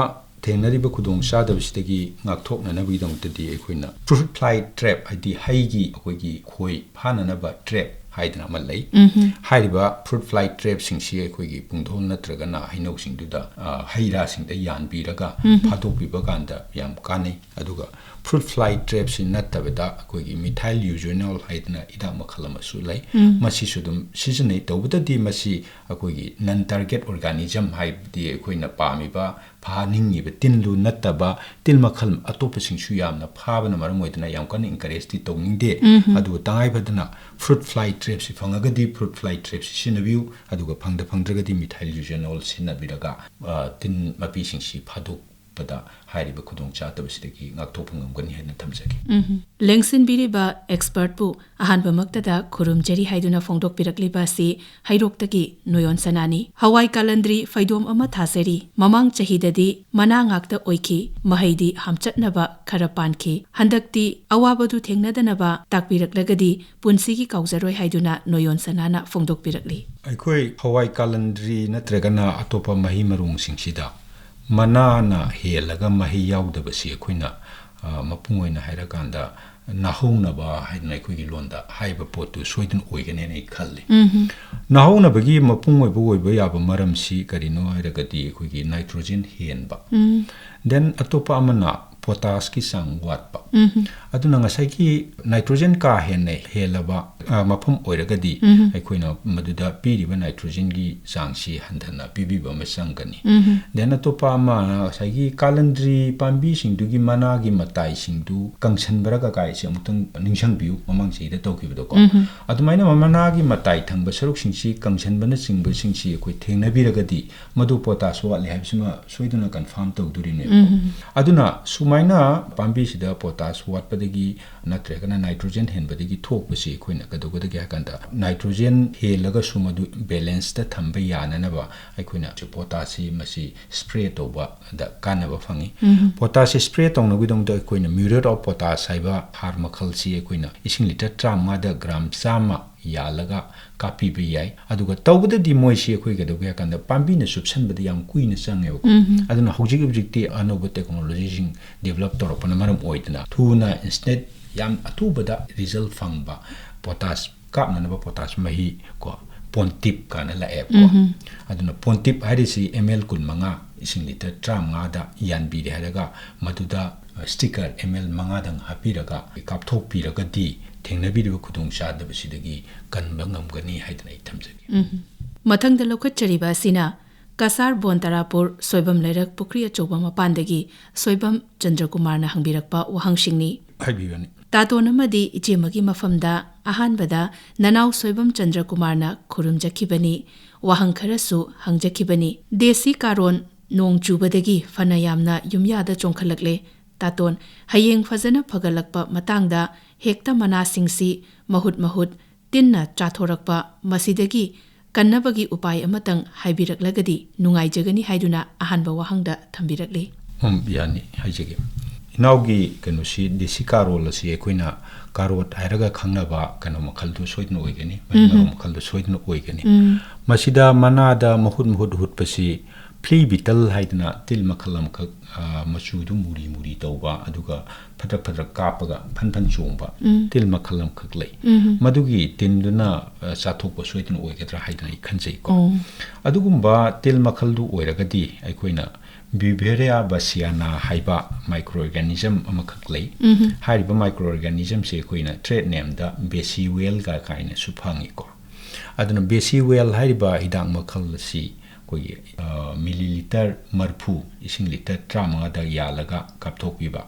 ꯊꯦꯡꯅꯔꯤꯕ ꯈꯨꯗꯣꯡ ꯆꯥꯗꯕꯁꯤꯗꯒꯤ ꯉꯥꯛꯊꯣꯛꯅꯅꯕꯒꯤꯗꯃꯛꯇꯗꯤ ꯑꯩꯈꯣꯏꯅ ꯐ꯭ꯔꯨꯠ ꯐ꯭ꯂꯥꯏ ꯇ꯭ꯔꯦꯞ, ꯍꯥꯏꯗꯤ ꯍꯩꯒꯤ ꯑꯩꯈꯣꯏꯒꯤ ꯈꯣꯏ ꯐꯥꯅꯅꯕ ꯇ꯭ꯔꯦꯞ ꯍꯥꯏꯗꯅ ꯑꯃ ꯂꯩ꯫ ꯎꯝꯍꯨꯝ꯫ ꯍꯥꯏꯔꯤꯕ fruit fly trapꯁꯤꯡꯁꯤ ꯑꯩꯈꯣꯏꯒꯤ ꯄꯨꯡꯗꯣꯟ ꯅꯠꯇ꯭ꯔꯒꯅ ꯍꯩꯅꯧꯁꯤꯡꯗꯨꯗ, ꯑ, ꯍꯩ ꯔꯥꯁꯤꯡꯗ ꯌꯥꯟꯕꯤꯔꯒ ꯎꯝꯍꯨꯝ꯫ ꯐꯥꯗꯣꯛꯄꯤꯕ ꯀꯥꯟꯗ ꯌꯥꯝ ꯀꯥꯟꯅꯩ꯫ ꯑꯗꯨꯒ fruit fly trapꯁꯤ ꯅꯠꯇꯕꯗ ꯑꯩꯈꯣꯏꯒꯤ methyl eugenol ꯍꯥꯏꯗꯅ ꯍꯤꯗꯥꯛ ꯃꯈꯜ ꯑꯃꯁꯨ ꯂꯩ꯫ ꯎꯝ꯫ ꯃꯁꯤꯁꯨ ꯑꯗꯨꯝ ꯁꯤꯖꯤꯟꯅꯩ꯫ ꯇꯧꯕꯇꯗꯤ ꯃꯁꯤ ꯑꯩꯈꯣꯏꯒꯤ non target organism, ꯍꯥꯏꯕꯗꯤ ꯑꯩꯈꯣꯏꯅ ꯄꯥꯝꯃꯤꯕ ꯐꯥꯅꯤꯡꯉꯤꯕ ꯇꯤꯟꯗꯨ ꯅꯠꯇꯕ ꯇꯤꯜ ꯃꯈꯜ ꯑꯇꯣꯞꯄꯁꯤꯡꯁꯨ ꯌꯥꯝꯅ ꯐꯥꯕꯅ ꯃꯔꯝ ꯑꯣꯏꯗꯨꯅ ꯌꯥꯝ ꯀꯟꯅ encourageꯇꯤ ꯇꯧꯅꯤꯡꯗꯦ꯫ ꯎꯝꯍꯨꯝ꯫ ꯑꯗꯨꯕꯨ ꯇꯉꯥꯏ ꯐꯗꯅ fruit fly trapꯁꯤ ꯐꯪꯉꯒꯗꯤ fruit fly trapꯁꯤ ꯁꯤꯖꯤꯟꯅꯕꯤꯌꯨ, ꯑꯗꯨꯒ ꯐꯪꯗ ꯐꯪꯗ꯭ꯔꯒꯗꯤ methyl eugenol ꯁꯤꯖꯤꯟꯅꯕꯤꯔꯒ, ꯑ, ꯇꯤꯟ ꯃꯄꯤꯁꯤꯡꯁꯤ ꯐꯥꯗꯣꯛꯄꯗ ꯍꯥꯏꯔꯤꯕ ꯈꯨꯗꯣꯡꯆꯥꯗꯕꯁꯤꯗꯒꯤ ꯉꯥꯛꯊꯣꯛꯄ ꯉꯝꯒꯅꯤ ꯍꯥꯏꯅ ꯊꯝꯖꯒꯦ꯫ ꯎꯝꯍꯨꯝ꯫ ꯂꯦꯡꯁꯤꯟꯕꯤꯔꯤꯕ expertꯄꯨ ꯑꯍꯥꯟꯕꯃꯛꯇꯗ ꯈꯨꯔꯨꯝꯖꯔꯤ ꯍꯥꯏꯗꯨꯅ ꯐꯣꯡꯗꯣꯛꯄꯤꯔꯛꯂꯤꯕ ꯑꯁꯤ ꯍꯩꯔꯣꯛꯇꯒꯤ ꯅꯣꯌꯣꯟ ꯁꯅꯥꯅꯤ꯫ ꯍꯋꯥꯏ ꯀꯥꯂꯟꯗ꯭ꯔꯤ ꯐꯩꯗꯣꯝ ꯑꯃ ꯊꯥꯖꯔꯤ꯫ ꯃꯃꯥꯡ ꯆꯍꯤꯗꯗꯤ ꯃꯅꯥ ꯉꯥꯛꯇ ꯑꯣꯏꯈꯤ, ꯃꯍꯩꯗꯤ ꯍꯥꯝꯆꯠꯅꯕ ꯈꯔ ꯄꯥꯟꯈꯤ꯫ ꯍꯟꯗꯛꯇꯤ ꯑꯋꯥꯕꯗꯨ ꯊꯦꯡꯅꯗꯅꯕ ꯇꯥꯛꯄꯤꯔꯛꯂꯒꯗꯤ ꯄꯨꯟꯁꯤꯒꯤ ꯀꯥꯎꯖꯔꯣꯏ ꯍꯥꯏꯗꯨꯅ ꯅꯣꯌꯣꯟ ꯁꯅꯥꯅ ꯐꯣꯡꯗꯣꯛꯄꯤꯔꯛꯂꯤ꯫ ꯑꯩꯈꯣꯏ ꯍꯋꯥꯏ ꯀꯥꯂꯟꯗ꯭ꯔꯤ ꯅꯠꯇ꯭ꯔꯒꯅ ꯑꯇꯣꯞꯄ ꯃꯍꯩ ꯃꯔꯣꯡꯁꯤꯡꯁꯤꯗ ꯃꯅꯥꯅ ꯍꯦꯜꯂꯒ ꯃꯍꯩ ꯌꯥꯎꯗꯕꯁꯤ ꯑꯩꯈꯣꯏꯅ, ꯑ, ꯃꯄꯨꯡ ꯑꯣꯏꯅ ꯍꯥꯏꯔꯀꯥꯟꯗ ꯅꯥꯍꯧꯅꯕ ꯍꯥꯏꯗꯅ ꯑꯩꯈꯣꯏꯒꯤ ꯂꯣꯟꯗ ꯍꯥꯏꯕ ꯄꯣꯠꯇꯨ ꯁꯣꯏꯗꯅ ꯑꯣꯏꯒꯅꯦꯅ ꯑꯩ ꯈꯜꯂꯤ꯫ ꯎꯝꯍꯨꯝ꯫ ꯅꯥꯍꯧꯅꯕꯒꯤ ꯃꯄꯨꯡ ꯑꯣꯏꯕ ꯑꯣꯏꯕ ꯌꯥꯕ ꯃꯔꯝꯁꯤ ꯀꯔꯤꯅꯣ ꯍꯥꯏꯔꯒꯗꯤ ꯑꯩꯈꯣꯏꯒꯤ nitrogen ꯍꯦꯟꯕ꯫ ꯎꯝ꯫ Then ꯑꯇꯣꯞꯄ ꯑꯃꯅ potassꯀꯤ ꯆꯥꯡ ꯋꯥꯠꯄ꯫ ꯎꯝꯍꯨꯝ꯫ ꯑꯗꯨꯅ ꯉꯁꯥꯏꯒꯤ nitrogen ꯀꯥ ꯍꯦꯟꯅ ꯍꯦꯜꯂꯕ, ꯑ, ꯃꯐꯝ ꯑꯣꯏꯔꯒꯗꯤ ꯎꯝꯍꯨꯝ꯫ ꯑꯩꯈꯣꯏꯅ ꯃꯗꯨꯗ ꯄꯤꯔꯤꯕ nitrogenꯒꯤ ꯆꯥꯡꯁꯤ ꯍꯟꯊꯅ ꯄꯤꯕꯤꯕ ꯑꯃ ꯆꯪꯒꯅꯤ꯫ ꯎꯝꯍꯨꯝ꯫ Then ꯑꯇꯣꯞꯄ ꯑꯃꯅ ꯉꯁꯥꯏꯒꯤ ꯀꯥꯂꯟꯗ꯭ꯔꯤ ꯄꯥꯝꯕꯤꯁꯤꯡꯗꯨꯒꯤ ꯃꯅꯥꯒꯤ ꯃꯇꯥꯏꯁꯤꯡꯗꯨ ꯀꯪꯁꯟꯕ꯭ꯔꯥ ꯀꯀꯥꯏꯁꯦ ꯑꯃꯨꯛꯇꯪ ꯅꯤꯡꯁꯤꯡꯕꯤꯌꯨ, ꯃꯃꯥꯡ ꯆꯍꯤꯗ ꯇꯧꯈꯤꯕꯗꯀꯣ꯫ ꯎꯝꯍꯨꯝ꯫ ꯑꯗꯨꯃꯥꯏꯅ ꯃꯅꯥꯒꯤ ꯃꯇꯥꯏ ꯊꯪꯕ ꯁꯔꯨꯛꯁꯤꯡꯁꯤ ꯀꯪꯁꯟꯕꯅꯆꯤꯡꯕꯁꯤꯡꯁꯤ ꯑꯩꯈꯣꯏ ꯊꯦꯡꯅꯕꯤꯔꯒꯗꯤ ꯃꯗꯨ potash ꯋꯥꯠꯂꯤ ꯍꯥꯏꯕꯁꯤꯃ ꯁꯣꯏꯗꯅ confirm ꯇꯧꯗꯣꯔꯤꯅꯦꯕ꯫ ꯎꯝꯍꯨꯝ꯫ ꯑꯗꯨꯅ ꯁꯨꯃꯥꯏꯅ ꯄꯥꯝꯕꯤꯁꯤꯗ potash ꯋꯥꯠꯄꯗꯒꯤ ꯅꯠꯇ꯭ꯔꯒꯅ nitrogen ꯍꯦꯟꯕꯗꯒꯤ ꯊꯣꯛꯄꯁꯤ ꯑꯩꯈꯣꯏꯅ ꯀꯩꯗꯧꯒꯗꯒꯦ ꯍꯥꯏ ꯀꯥꯟꯗ nitrogen ꯍꯦꯜꯂꯒꯁꯨ ꯃꯗꯨ balanceꯇ ꯊꯝꯕ ꯌꯥꯅꯅꯕ ꯑꯩꯈꯣꯏꯅ potashꯁꯤ ꯃꯁꯤ spray ꯇꯧꯕꯗ ꯀꯥꯟꯅꯕ ꯐꯪꯉꯤ꯫ ꯎꯝꯍꯨꯝ꯫ Potashꯁꯤ spray ꯇꯧꯅꯕꯒꯤꯗꯃꯛꯇ ꯑꯩꯈꯣꯏꯅ muriate of potash ꯍꯥꯏꯕ ꯍꯥꯔ ꯃꯈꯜꯁꯤ ꯑꯩꯈꯣꯏꯅ ꯏꯁꯤꯡ litre ꯇꯔꯥꯃꯉꯥꯗ gram ꯆꯥꯝꯃ ꯌꯥꯜꯂꯒ ꯀꯥꯞꯄꯤꯕ ꯌꯥꯏ꯫ ꯑꯗꯨꯒ ꯇꯧꯕꯗꯗꯤ ꯃꯣꯏꯁꯤ ꯑꯩꯈꯣꯏ ꯀꯩꯗꯧꯒꯦ ꯍꯥꯏ ꯀꯥꯟꯗ ꯄꯥꯝꯕꯤꯅ ꯆꯨꯞꯁꯟꯕꯗ ꯌꯥꯝ ꯀꯨꯏꯅ ꯆꯪꯉꯦꯕꯀꯣ꯫ ꯎꯝꯍꯨꯝ꯫ ꯑꯗꯨꯅ ꯍꯧꯖꯤꯛ ꯍꯧꯖꯤꯛꯇꯤ ꯑꯅꯧꯕ technologyꯁꯤꯡ develop ꯇꯧꯔꯛꯄꯅ ꯃꯔꯝ ꯑꯣꯏꯗꯨꯅ ꯊꯨꯅ instant ꯌꯥꯝ ꯑꯊꯨꯕꯗ result ꯐꯪꯕ potash ꯀꯥꯞꯅꯅꯕ ꯄꯣꯇꯥꯁ ꯃꯍꯤ ꯀꯣ, ꯄꯣꯟꯇꯤꯞ ꯀꯥꯏꯅ ꯂꯥꯛꯑꯦꯕꯀꯣ꯫ ꯎꯝꯍꯨꯝ꯫ ꯑꯗꯨꯅ ꯄꯣꯟꯇꯤꯞ ꯍꯥꯏꯔꯤꯁꯤ ꯑꯦꯝ ꯑꯦꯜ ꯀꯨꯟꯃꯉꯥ ꯏꯁꯤꯡ ꯂꯤꯇꯔ ꯇꯔꯥꯃꯉꯥꯗ ꯌꯥꯟꯕꯤꯔꯦ ꯍꯥꯏꯔꯒ, ꯃꯗꯨꯗ ꯁ꯭ꯇꯤꯀꯔ ꯑꯦꯝ ꯑꯦꯜ ꯃꯉꯥꯗꯪ ꯍꯥꯞꯄꯤꯔꯒ ꯀꯥꯞꯊꯣꯛꯄꯤꯔꯒꯗꯤ ꯊꯦꯡꯅꯕꯤꯔꯤꯕ ꯈꯨꯗꯣꯡꯆꯥꯗꯕꯁꯤꯗꯒꯤ ꯀꯟꯕ ꯉꯝꯒꯅꯤ ꯍꯥꯏꯗꯅ ꯑꯩ ꯊꯝꯖꯒꯦ꯫ ꯎꯝꯍꯨꯝ꯫ ꯃꯊꯪꯗ ꯂꯧꯈꯠꯆꯔꯤꯕ ꯑꯁꯤꯅ ꯀꯁꯥꯔ ꯕꯣꯟ ꯇꯔꯥꯄꯨꯔ ꯁꯣꯏꯕꯝ ꯂꯩꯔꯛ ꯄꯨꯈ꯭ꯔꯤ ꯑꯆꯧꯕ ꯃꯄꯥꯟꯗꯒꯤ ꯁꯣꯏꯕꯝ ꯆꯟꯗ꯭ꯔꯀꯨꯃꯥꯔꯅ ꯍꯪꯕꯤꯔꯛꯄ ꯋꯥꯍꯪꯁꯤꯡꯅꯤ꯫ ꯍꯥꯏꯕꯤꯌꯨꯅꯤ꯫ ꯇꯥꯇꯣꯟ ꯑꯃꯗꯤ ꯏꯆꯦꯃꯒꯤ ꯃꯐꯝꯗ ꯑꯍꯥꯟꯕꯗ ꯅꯅꯥꯎ ꯁꯣꯏꯕꯝ ꯆꯟꯗ꯭ꯔꯀꯨꯃꯥꯔꯅ ꯈꯨꯔꯨꯝꯖꯈꯤꯕꯅꯤ, ꯋꯥꯍꯪ ꯈꯔꯁꯨ ꯍꯪꯖꯈꯤꯕꯅꯤ꯫ ꯗꯦꯁꯤ ꯀꯥꯔꯣꯟ ꯅꯣꯡ ꯆꯨꯕꯗꯒꯤ ꯐꯅ ꯌꯥꯝꯅ ꯌꯨꯝꯌꯥꯗ ꯆꯣꯡꯈꯠꯂꯛꯂꯦ꯫ ꯇꯥꯇꯣꯟ, ꯍꯌꯦꯡ ꯐꯖꯅ ꯐꯒꯠꯂꯛꯄ ꯃꯇꯥꯡꯗ ꯍꯦꯛꯇ ꯃꯅꯥꯁꯤꯡꯁꯤ ꯃꯍꯨꯠ ꯃꯍꯨꯠ ꯇꯤꯟꯅ ꯆꯥꯊꯣꯔꯛꯄ, ꯃꯁꯤꯗꯒꯤ ꯀꯟꯅꯕꯒꯤ ꯎꯄꯥꯏ ꯑꯃꯇꯪ ꯍꯥꯏꯕꯤꯔꯛꯂꯒꯗꯤ ꯅꯨꯡꯉꯥꯏꯖꯒꯅꯤ ꯍꯥꯏꯗꯨꯅ ꯑꯍꯥꯟꯕ ꯋꯥꯍꯪꯗ ꯊꯝꯕꯤꯔꯛꯂꯤ꯫ ꯎꯝ, ꯌꯥꯅꯤ, ꯍꯥꯏꯖꯒꯦ꯫ ꯏꯅꯥꯎꯒꯤ ꯀꯩꯅꯣꯁꯤ, ꯗꯦꯁꯤ ꯀꯥꯔꯣꯜ ꯑꯁꯤ ꯑꯩꯈꯣꯏꯅ ꯀꯥꯔꯣꯠ ꯍꯥꯏꯔꯒ ꯈꯪꯅꯕ ꯀꯩꯅꯣ ꯃꯈꯜꯗꯨ ꯁꯣꯏꯗꯅ ꯑꯣꯏꯒꯅꯤ, ꯃꯍꯩ ꯎꯝ꯫ ꯃꯔꯣꯡ ꯃꯈꯜꯗꯨ ꯁꯣꯏꯗꯅ ꯑꯣꯏꯒꯅꯤ꯫ ꯎꯝ꯫ ꯃꯁꯤꯗ ꯃꯅꯥꯗ ꯃꯍꯨꯠ ꯃꯍꯨꯠ ꯍꯨꯠꯄꯁꯤ flea beetle ꯍꯥꯏꯗꯅ ꯇꯤꯜ ꯃꯈꯜ ꯑꯃꯈꯛ, ꯑ, ꯃꯆꯨꯗꯨ ꯃꯨꯔꯤ ꯃꯨꯔꯤ ꯇꯧꯕ, ꯑꯗꯨꯒ ꯐꯗ꯭ꯔꯛ ꯐꯗ꯭ꯔꯛ ꯀꯥꯞꯄꯒ ꯐꯟ ꯐꯟ ꯆꯣꯡꯕ ꯎꯝ꯫ ꯇꯤꯜ ꯃꯈꯜ ꯑꯃꯈꯛ ꯂꯩ꯫ ꯎꯝ꯫ ꯃꯗꯨꯒꯤ ꯇꯤꯟꯗꯨꯅ, ꯑ, ꯆꯥꯊꯣꯛꯄ ꯁꯣꯏꯗꯅ ꯑꯣꯏꯒꯗ꯭ꯔꯥ ꯍꯥꯏꯗꯅ ꯑꯩ ꯈꯟꯖꯩꯀꯣ꯫ ꯑꯣ꯫ ꯑꯗꯨꯒꯨꯝꯕ ꯇꯤꯜ ꯃꯈꯜꯗꯨ ꯑꯣꯏꯔꯒꯗꯤ ꯑꯩꯈꯣꯏꯅ Beauveria bassiana ꯍꯥꯏꯕ microorganism ꯑꯃꯈꯛ ꯂꯩ꯫ ꯎꯝ꯫ ꯍꯥꯏꯔꯤꯕ microorganismꯁꯦ ꯑꯩꯈꯣꯏꯅ trade nameꯗ Basiwellꯒ ꯀꯥꯏꯅꯁꯨ ꯐꯪꯉꯤꯀꯣ꯫ ꯑꯗꯨꯅ Basiwell ꯍꯥꯏꯔꯤꯕ ꯍꯤꯗꯥꯛ ꯃꯈꯜ ꯑꯁꯤ ꯑꯩꯈꯣꯏꯒꯤ, ꯑ, ꯃꯤꯂꯤꯂꯤꯇꯔ ꯃꯔꯤꯐꯨ ꯏꯁꯤꯡ ꯂꯤꯇꯔ ꯇꯔꯥꯃꯉꯥꯗ ꯌꯥꯜꯂꯒ ꯀꯥꯞꯊꯣꯛꯄꯤꯕ꯫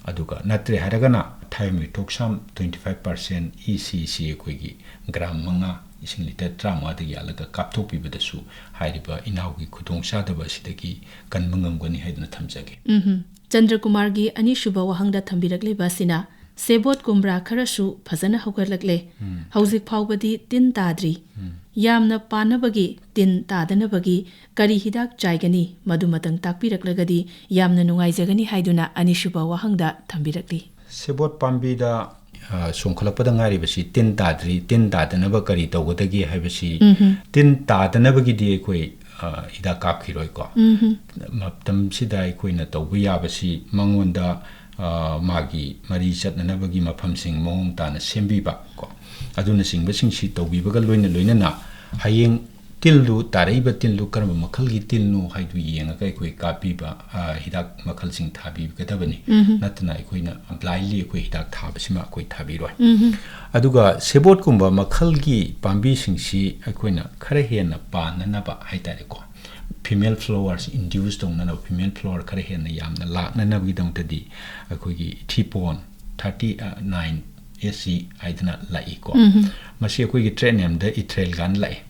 ꯑꯗꯨꯒ ꯅꯠꯇ꯭ꯔꯦ ꯍꯥꯏꯔꯒꯅ thiamethoxam twenty five percent E C C ꯑꯩꯈꯣꯏꯒꯤ ꯒ꯭ꯔꯥꯝ ꯃꯉꯥ ꯏꯁꯤꯡ ꯂꯤꯇꯔ ꯇꯔꯥꯃꯉꯥꯗ ꯌꯥꯜꯂꯒ ꯀꯥꯞꯊꯣꯛꯄꯤꯕꯗꯁꯨ ꯍꯥꯏꯔꯤꯕ ꯏꯅꯥꯎꯒꯤ ꯈꯨꯗꯣꯡꯆꯥꯗꯕ ꯑꯁꯤꯗꯒꯤ ꯀꯟꯕ ꯉꯝꯒꯅꯤ ꯍꯥꯏꯗꯨꯅ ꯊꯝꯖꯒꯦ꯫ ꯎꯝꯍꯨꯝ꯫ ꯆꯟꯗ꯭ꯔꯀꯨꯃꯥꯔꯒꯤ ꯑꯅꯤꯁꯨꯕ ꯋꯥꯍꯪꯗ ꯊꯝꯕꯤꯔꯛꯂꯤꯕ ꯑꯁꯤꯅ ꯁꯦꯕꯣꯠ ꯀꯨꯝꯕ꯭ꯔꯥ ꯈꯔꯁꯨ ꯐꯖꯅ ꯍꯧꯒꯠꯂꯛꯂꯦ꯫ ꯎꯝ꯫ ꯍꯧꯖꯤꯛ ꯐꯥꯎꯕꯗꯤ ꯇꯤꯟ ꯇꯥꯗ꯭ꯔꯤ꯫ ꯎꯝ꯫ ꯌꯥꯝꯅ ꯄꯥꯟꯅꯕꯒꯤ, ꯇꯤꯟ ꯇꯥꯗꯅꯕꯒꯤ ꯀꯔꯤ ꯍꯤꯗꯥꯛ ꯆꯥꯏꯒꯅꯤ? ꯃꯗꯨꯃꯇꯪ ꯇꯥꯛꯄꯤꯔꯛꯂꯒꯗꯤ ꯌꯥꯝꯅ ꯅꯨꯡꯉꯥꯏꯖꯒꯅꯤ ꯍꯥꯏꯗꯨꯅ ꯑꯅꯤꯁꯨꯕ ꯋꯥꯍꯪꯗ ꯊꯝꯕꯤꯔꯛꯂꯤ꯫ ꯁꯦꯕꯣꯠ ꯄꯥꯝꯕꯤꯗ, ꯑ, ꯆꯣꯡꯈꯠꯂꯛꯄꯗ ꯉꯥꯏꯔꯤꯕꯁꯤ ꯇꯤꯟ ꯇꯥꯗ꯭ꯔꯤ, ꯇꯤꯟ ꯇꯥꯗꯅꯕ ꯀꯔꯤ ꯇꯧꯒꯗꯒꯦ ꯍꯥꯏꯕꯁꯤ, ꯎꯝꯍꯨꯝ꯫ ꯇꯤꯟ ꯇꯥꯗꯅꯕꯒꯤꯗꯤ ꯑꯩꯈꯣꯏ, ꯑ, ꯍꯤꯗꯥꯛ ꯀꯥꯞꯈꯤꯔꯣꯏꯀꯣ꯫ ꯎꯝꯍꯨꯝ꯫ ꯃꯇꯝꯁꯤꯗ ꯑꯩꯈꯣꯏꯅ ꯇꯧꯕ ꯌꯥꯕꯁꯤ ꯃꯉꯣꯟꯗ, ꯑ, ꯃꯥꯒꯤ ꯃꯔꯤ ꯆꯠꯅꯅꯕꯒꯤ ꯃꯐꯝꯁꯤꯡ ꯃꯑꯣꯡ ꯇꯥꯅ ꯁꯦꯝꯕꯤꯕ ꯀꯣ꯫ ꯑꯗꯨꯅꯆꯤꯡꯕꯁꯤꯡꯁꯤ ꯇꯧꯕꯤꯕꯒ ꯂꯣꯏꯅ ꯂꯣꯏꯅꯅ ꯍꯌꯦꯡ ꯇꯤꯜꯗꯨ, ꯇꯥꯔꯛꯏꯕ ꯇꯤꯜꯗꯨ ꯀꯔꯝꯕ ꯃꯈꯜꯒꯤ ꯇꯤꯜꯅꯣ ꯍꯥꯏꯗꯨ ꯌꯦꯡꯉꯒ ꯑꯩꯈꯣꯏ ꯀꯥꯞꯄꯤꯕ, ꯑ, ꯍꯤꯗꯥꯛ ꯃꯈꯜꯁꯤꯡ ꯊꯥꯕꯤꯒꯗꯕꯅꯤ꯫ ꯎꯝꯍꯨꯝ꯫ ꯅꯠꯇꯅ ꯑꯩꯈꯣꯏꯅ blindly ꯑꯩꯈꯣꯏ ꯍꯤꯗꯥꯛ ꯊꯥꯕꯁꯤꯃ ꯑꯩꯈꯣꯏ ꯊꯥꯕꯤꯔꯣꯏ꯫ ꯎꯝꯍꯨꯝ꯫ ꯑꯗꯨꯒ ꯁꯦꯕꯣꯠꯀꯨꯝꯕ ꯃꯈꯜꯒꯤ ꯄꯥꯝꯕꯤꯁꯤꯡꯁꯤ ꯑꯩꯈꯣꯏꯅ ꯈꯔ ꯍꯦꯟꯅ ꯄꯥꯟꯅꯅꯕ ꯍꯥꯏꯇꯥꯔꯦꯀꯣ, female flowers induce ꯇꯧꯅꯅꯕ, female flower ꯈꯔ ꯍꯦꯟꯅ ꯌꯥꯝꯅ ꯂꯥꯛꯅꯅꯕꯒꯤꯗꯃꯛꯇꯗꯤ ꯑꯩꯈꯣꯏꯒꯤ ꯏꯊꯤꯄꯣꯟ thirty nine S C ꯍꯥꯏꯗꯅ ꯂꯥꯛꯏꯀꯣ꯫ ꯎꯝꯍꯨꯝ꯫ ꯃꯁꯤ ꯑꯩꯈꯣꯏꯒꯤ trade nameꯗ Ithrelgan ꯂꯥꯛꯏ꯫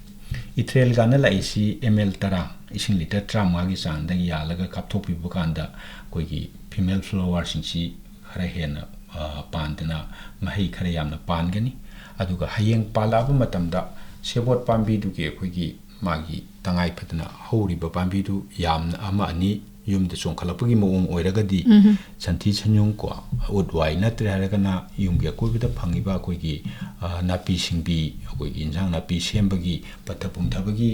Ithrelganꯅ ꯂꯥꯛꯏꯁꯤ M L ꯇꯔꯥ, ꯏꯁꯤꯡ litre ꯇꯔꯥꯃꯉꯥꯒꯤ ꯆꯥꯡꯗ ꯌꯥꯜꯂꯒ ꯀꯥꯞꯊꯣꯛꯄꯤꯕ ꯀꯥꯟꯗ ꯑꯩꯈꯣꯏꯒꯤ female flowerꯁꯤꯡꯁꯤ ꯈꯔ ꯍꯦꯟꯅ, ꯑ, ꯄꯥꯟꯗꯅ ꯃꯍꯩ ꯈꯔ ꯌꯥꯝꯅ ꯄꯥꯟꯒꯅꯤ꯫ ꯑꯗꯨꯒ ꯍꯌꯦꯡ ꯄꯥꯜꯂꯛꯑꯕ ꯃꯇꯝꯗ ꯁꯦꯕꯣꯠ ꯄꯥꯝꯕꯤꯗꯨꯒꯤ ꯑꯩꯈꯣꯏꯒꯤ ꯃꯥꯒꯤ ꯇꯉꯥꯏ ꯐꯗꯅ ꯍꯧꯔꯤꯕ ꯄꯥꯝꯕꯤꯗꯨ ꯌꯥꯝꯅ ꯑꯃ ꯑꯅꯤ ꯌꯨꯝꯗ ꯆꯣꯡꯈꯠꯂꯛꯄꯒꯤ ꯃꯑꯣꯡ ꯑꯣꯏꯔꯒꯗꯤ, ꯎꯝꯍꯨꯝ꯫ ꯁꯟꯊꯤ ꯁꯟꯌꯨꯡ ꯀꯣ, ꯎꯠ ꯋꯥꯏ ꯅꯠꯇ꯭ꯔꯦ ꯍꯥꯏꯔꯒꯅ ꯌꯨꯝꯒꯤ ꯑꯀꯣꯏꯕꯗ ꯐꯪꯉꯤꯕ ꯑꯩꯈꯣꯏꯒꯤ, ꯑ, ꯅꯥꯄꯤ ꯁꯤꯡꯕꯤ, ꯑꯩꯈꯣꯏꯒꯤ ꯏꯟꯁꯥꯡ ꯅꯥꯄꯤ ꯁꯦꯝꯕꯒꯤ, ꯄꯠꯊ ꯄꯨꯝꯊꯕꯒꯤ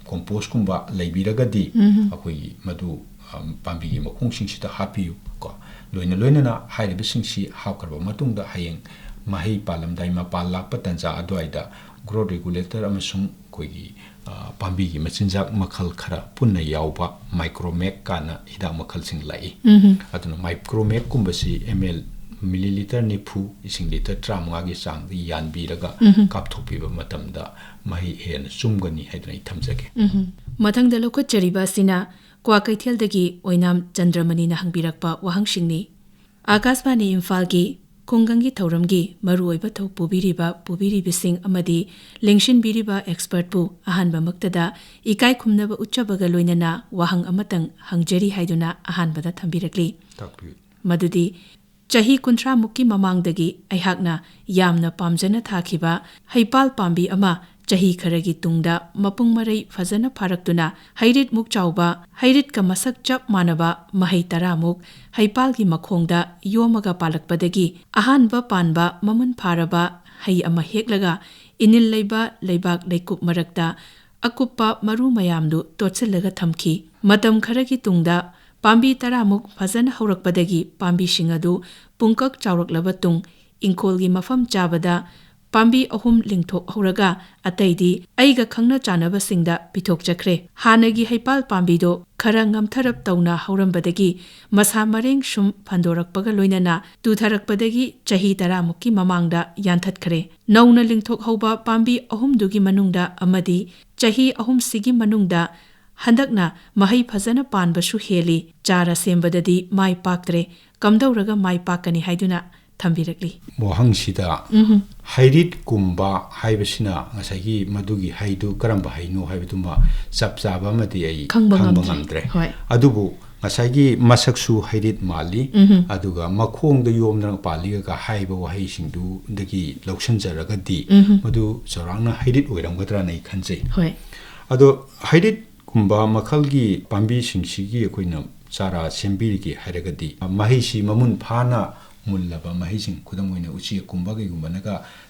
compost ꯀꯨꯝꯕ ꯂꯩꯕꯤꯔꯒꯗꯤ, ꯎꯝꯍꯨꯝ꯫ ꯑꯩꯈꯣꯏꯒꯤ ꯃꯗꯨ, ꯑ, ꯄꯥꯝꯕꯤꯒꯤ ꯃꯈꯣꯡꯁꯤꯡꯁꯤꯗ ꯍꯥꯞꯄꯤꯌꯨ ꯀꯣ꯫ ꯂꯣꯏꯅ ꯂꯣꯏꯅꯅ ꯍꯥꯏꯔꯤꯕꯁꯤꯡꯁꯤ ꯍꯥꯞꯈ꯭ꯔꯕ ꯃꯇꯨꯡꯗ ꯍꯌꯦꯡ ꯃꯍꯩ ꯄꯥꯜꯂꯝꯗꯥꯏ, ꯃꯄꯥꯟ ꯂꯥꯛꯄ ꯇꯥꯟꯖꯥ ꯑꯗꯨꯋꯥꯏꯗ growth regulator ꯑꯃꯁꯨꯡ ꯑꯩꯈꯣꯏꯒꯤ, ꯑ, ꯄꯥꯝꯕꯤꯒꯤ ꯃꯆꯤꯟꯖꯥꯛ ꯃꯈꯜ ꯈꯔ ꯄꯨꯟꯅ ꯌꯥꯎꯕ Micromac ꯀꯥꯏꯅ ꯍꯤꯗꯥꯛ ꯃꯈꯜꯁꯤꯡ ꯂꯥꯛꯏ꯫ ꯎꯝꯍꯨꯝ꯫ ꯑꯗꯨꯅ Micromac ꯀꯨꯝꯕꯁꯤ M L milliliter ꯅꯤꯐꯨ, ꯏꯁꯤꯡ litre ꯇꯔꯥꯃꯉꯥꯒꯤ ꯆꯥꯡꯗ ꯌꯥꯟꯕꯤꯔꯒ ꯎꯝꯍꯨꯝ꯫ ꯀꯥꯞꯊꯣꯛꯄꯤꯕ ꯃꯇꯝꯗ ꯃꯍꯩ ꯍꯦꯟꯅ ꯆꯨꯝꯒꯅꯤ ꯍꯥꯏꯗꯨꯅ ꯑꯩ ꯊꯝꯖꯒꯦ꯫ ꯎꯝꯍꯨꯝ꯫ ꯃꯊꯪꯗ ꯂꯧꯈꯠꯆꯔꯤꯕ ꯑꯁꯤꯅ ꯀ꯭ꯋꯥꯀꯩꯊꯦꯜꯗꯒꯤ ꯑꯣꯏꯅꯥꯝ ꯆꯟꯗ꯭ꯔꯃꯅꯤꯅ ꯍꯪꯕꯤꯔꯛꯄ ꯋꯥꯍꯪꯁꯤꯡꯅꯤ꯫ ꯑꯥꯀꯥꯁꯕꯥꯅꯤ ꯏꯝꯐꯥꯜꯒꯤ ꯈꯨꯡꯒꯪꯒꯤ ꯊꯧꯔꯝꯒꯤ ꯃꯔꯨꯑꯣꯏꯕ ꯊꯧ ꯄꯨꯕꯤꯔꯤꯕ, ꯄꯨꯕꯤꯔꯤꯕꯁꯤꯡ ꯑꯃꯗꯤ ꯂꯦꯡꯁꯤꯟꯕꯤꯔꯤꯕ expertꯄꯨ ꯑꯍꯥꯟꯕꯃꯛꯇꯗ ꯏꯀꯥꯏ ꯈꯨꯝꯅꯕ ꯎꯠꯆꯕꯒ ꯂꯣꯏꯅꯅ ꯋꯥꯍꯪ ꯑꯃꯇꯪ ꯍꯪꯖꯔꯤ ꯍꯥꯏꯗꯨꯅ ꯑꯍꯥꯟꯕꯗ ꯊꯝꯕꯤꯔꯛꯂꯤ꯫ ꯇꯥꯛꯄꯤꯌꯨ꯫ ꯃꯗꯨꯗꯤ, ꯆꯍꯤ ꯀꯨꯟꯊ꯭ꯔꯥ ꯃꯨꯛꯀꯤ ꯃꯃꯥꯡꯗꯒꯤ ꯑꯩꯍꯥꯛꯅ ꯌꯥꯝꯅ ꯄꯥꯝꯖꯅ ꯊꯥꯈꯤꯕ ꯍꯩꯄꯥꯜ ꯄꯥꯝꯕꯤ ꯑꯃ ꯆꯍꯤ ꯈꯔꯒꯤ ꯇꯨꯡꯗ ꯃꯄꯨꯡ ꯃꯔꯩ ꯐꯖꯅ ꯐꯥꯔꯛꯇꯨꯅ ꯍꯩꯔꯤꯠꯃꯨꯛ ꯆꯥꯎꯕ, ꯍꯩꯔꯤꯠꯀ ꯃꯁꯛ ꯆꯞ ꯃꯥꯟꯅꯕ ꯃꯍꯩ ꯇꯔꯥꯃꯨꯛ ꯍꯩꯄꯥꯜꯒꯤ ꯃꯈꯣꯡꯗ ꯌꯣꯝꯃꯒ ꯄꯥꯜꯂꯛꯄꯗꯒꯤ ꯑꯍꯥꯟꯕ ꯄꯥꯟꯕ ꯃꯃꯨꯟ ꯐꯥꯔꯕ ꯍꯩ ꯑꯃ ꯍꯦꯛꯂꯒ ꯏꯅꯤꯜ ꯂꯩꯕ ꯂꯩꯕꯥꯛ ꯂꯩꯀꯨꯞ ꯃꯔꯛꯇ ꯑꯀꯨꯞꯄ ꯃꯔꯨ ꯃꯌꯥꯝꯗꯨ ꯇꯣꯠꯁꯤꯜꯂꯒ ꯊꯝꯈꯤ꯫ ꯃꯇꯝ ꯈꯔꯒꯤ ꯇꯨꯡꯗ ꯄꯥꯝꯕꯤ ꯇꯔꯥꯃꯨꯛ ꯐꯖꯅ ꯍꯧꯔꯛꯄꯗꯒꯤ ꯄꯥꯝꯕꯤꯁꯤꯡ ꯑꯗꯨ ꯄꯨꯡꯀꯛ ꯆꯥꯎꯔꯛꯂꯕ ꯇꯨꯡ ꯏꯪꯈꯣꯜꯒꯤ ꯃꯐꯝ ꯆꯥꯕꯗ ꯄꯥꯝꯕꯤ ꯑꯍꯨꯝ ꯂꯤꯡꯊꯣꯛꯍꯧꯔꯒ ꯑꯇꯩꯗꯤ ꯑꯩꯒ ꯈꯪꯅ ꯆꯥꯟꯅꯕꯁꯤꯡꯗ ꯄꯤꯊꯣꯛꯆꯈ꯭ꯔꯦ꯫ ꯍꯥꯟꯅꯒꯤ ꯍꯩꯄꯥꯜ ꯄꯥꯝꯕꯤꯗꯣ ꯈꯔ ꯉꯝꯊꯔꯞ ꯇꯧꯅ ꯍꯧꯔꯝꯕꯗꯒꯤ ꯃꯁꯥ ꯃꯔꯦꯡ ꯁꯨꯝ ꯐꯟꯗꯣꯔꯛꯄꯒ ꯂꯣꯏꯅꯅ ꯇꯨꯊꯔꯛꯄꯗꯒꯤ ꯆꯍꯤ ꯇꯔꯥꯃꯨꯛꯀꯤ ꯃꯃꯥꯡꯗ ꯌꯥꯟꯊꯠꯈ꯭ꯔꯦ꯫ ꯅꯧꯅ ꯂꯤꯡꯊꯣꯛꯍꯧꯕ ꯄꯥꯝꯕꯤ ꯑꯍꯨꯝꯗꯨꯒꯤ ꯃꯅꯨꯡꯗ ꯑꯃꯗꯤ ꯆꯍꯤ ꯑꯍꯨꯝꯁꯤꯒꯤ ꯃꯅꯨꯡꯗ ꯍꯟꯗꯛꯅ ꯃꯍꯩ ꯐꯖꯅ ꯄꯥꯟꯕꯁꯨ ꯍꯦꯜꯂꯤ꯫ ꯆꯥꯔ ꯁꯦꯝꯕꯗꯗꯤ ꯃꯥꯏ ꯄꯥꯛꯇ꯭ꯔꯦ꯫ ꯀꯝꯗꯧꯔꯒ ꯃꯥꯏ ꯄꯥꯛꯀꯅꯤ ꯍꯥꯏꯗꯨꯅ ꯊꯝꯕꯤꯔꯛꯂꯤ꯫ ꯋꯥꯍꯪꯁꯤꯗ ꯍꯩꯔꯤꯠꯀꯨꯝꯕ ꯍꯥꯏꯕꯁꯤꯅ ꯉꯁꯥꯏꯒꯤ ꯃꯗꯨꯒꯤ ꯍꯩꯗꯨ ꯀꯔꯝꯕ ꯍꯩꯅꯣ ꯍꯥꯏꯕꯗꯨꯃ ꯆꯞ ꯆꯥꯕ ꯑꯃꯗꯤ ꯑꯩ ꯈꯪꯕ ꯈꯪꯕ ꯉꯝꯗ꯭ꯔꯦ꯫ ꯉꯝꯗ꯭ꯔꯦ꯫ ꯍꯣꯏ꯫ ꯑꯗꯨꯕꯨ ꯉꯁꯥꯏꯒꯤ ꯃꯁꯛꯁꯨ ꯍꯩꯔꯤꯠ ꯃꯥꯜꯂꯤ, ꯎꯝꯍꯨꯝ꯫ ꯑꯗꯨꯒ ꯃꯈꯣꯡꯗ ꯌꯣꯝꯗꯅ ꯄꯥꯜꯂꯤꯒ ꯍꯥꯏꯕ ꯋꯥꯍꯩꯁꯤꯡꯗꯨꯗꯒꯤ ꯂꯧꯁꯤꯟꯖꯔꯒꯗꯤ ꯎꯝꯍꯨꯝ꯫ ꯃꯗꯨ ꯆꯥꯎꯔꯥꯛꯅ ꯍꯩꯔꯤꯠ ꯑꯣꯏꯔꯝꯒꯗ꯭ꯔꯥꯅ ꯑꯩ ꯈꯟꯖꯩ꯫ ꯍꯣꯏ꯫ ꯑꯗꯣ ꯍꯩꯔꯤꯠꯀꯨꯝꯕ ꯃꯈꯜꯒꯤ ꯄꯥꯝꯕꯤꯁꯤꯡꯁꯤꯒꯤ ꯑꯩꯈꯣꯏꯅ ꯆꯥꯔꯥ ꯁꯦꯝꯕꯤꯔꯒꯦ ꯍꯥꯏꯔꯒꯗꯤ ꯃꯍꯩꯁꯤ ꯃꯃꯨꯟ ꯐꯥꯅ ꯃꯨꯜꯂꯕ ꯃꯍꯩꯁꯤꯡ, ꯈꯨꯗꯝ ꯑꯣꯏꯅ ꯎꯆꯦꯛꯀꯨꯝꯕ ꯀꯩꯒꯨꯝꯕꯅꯒ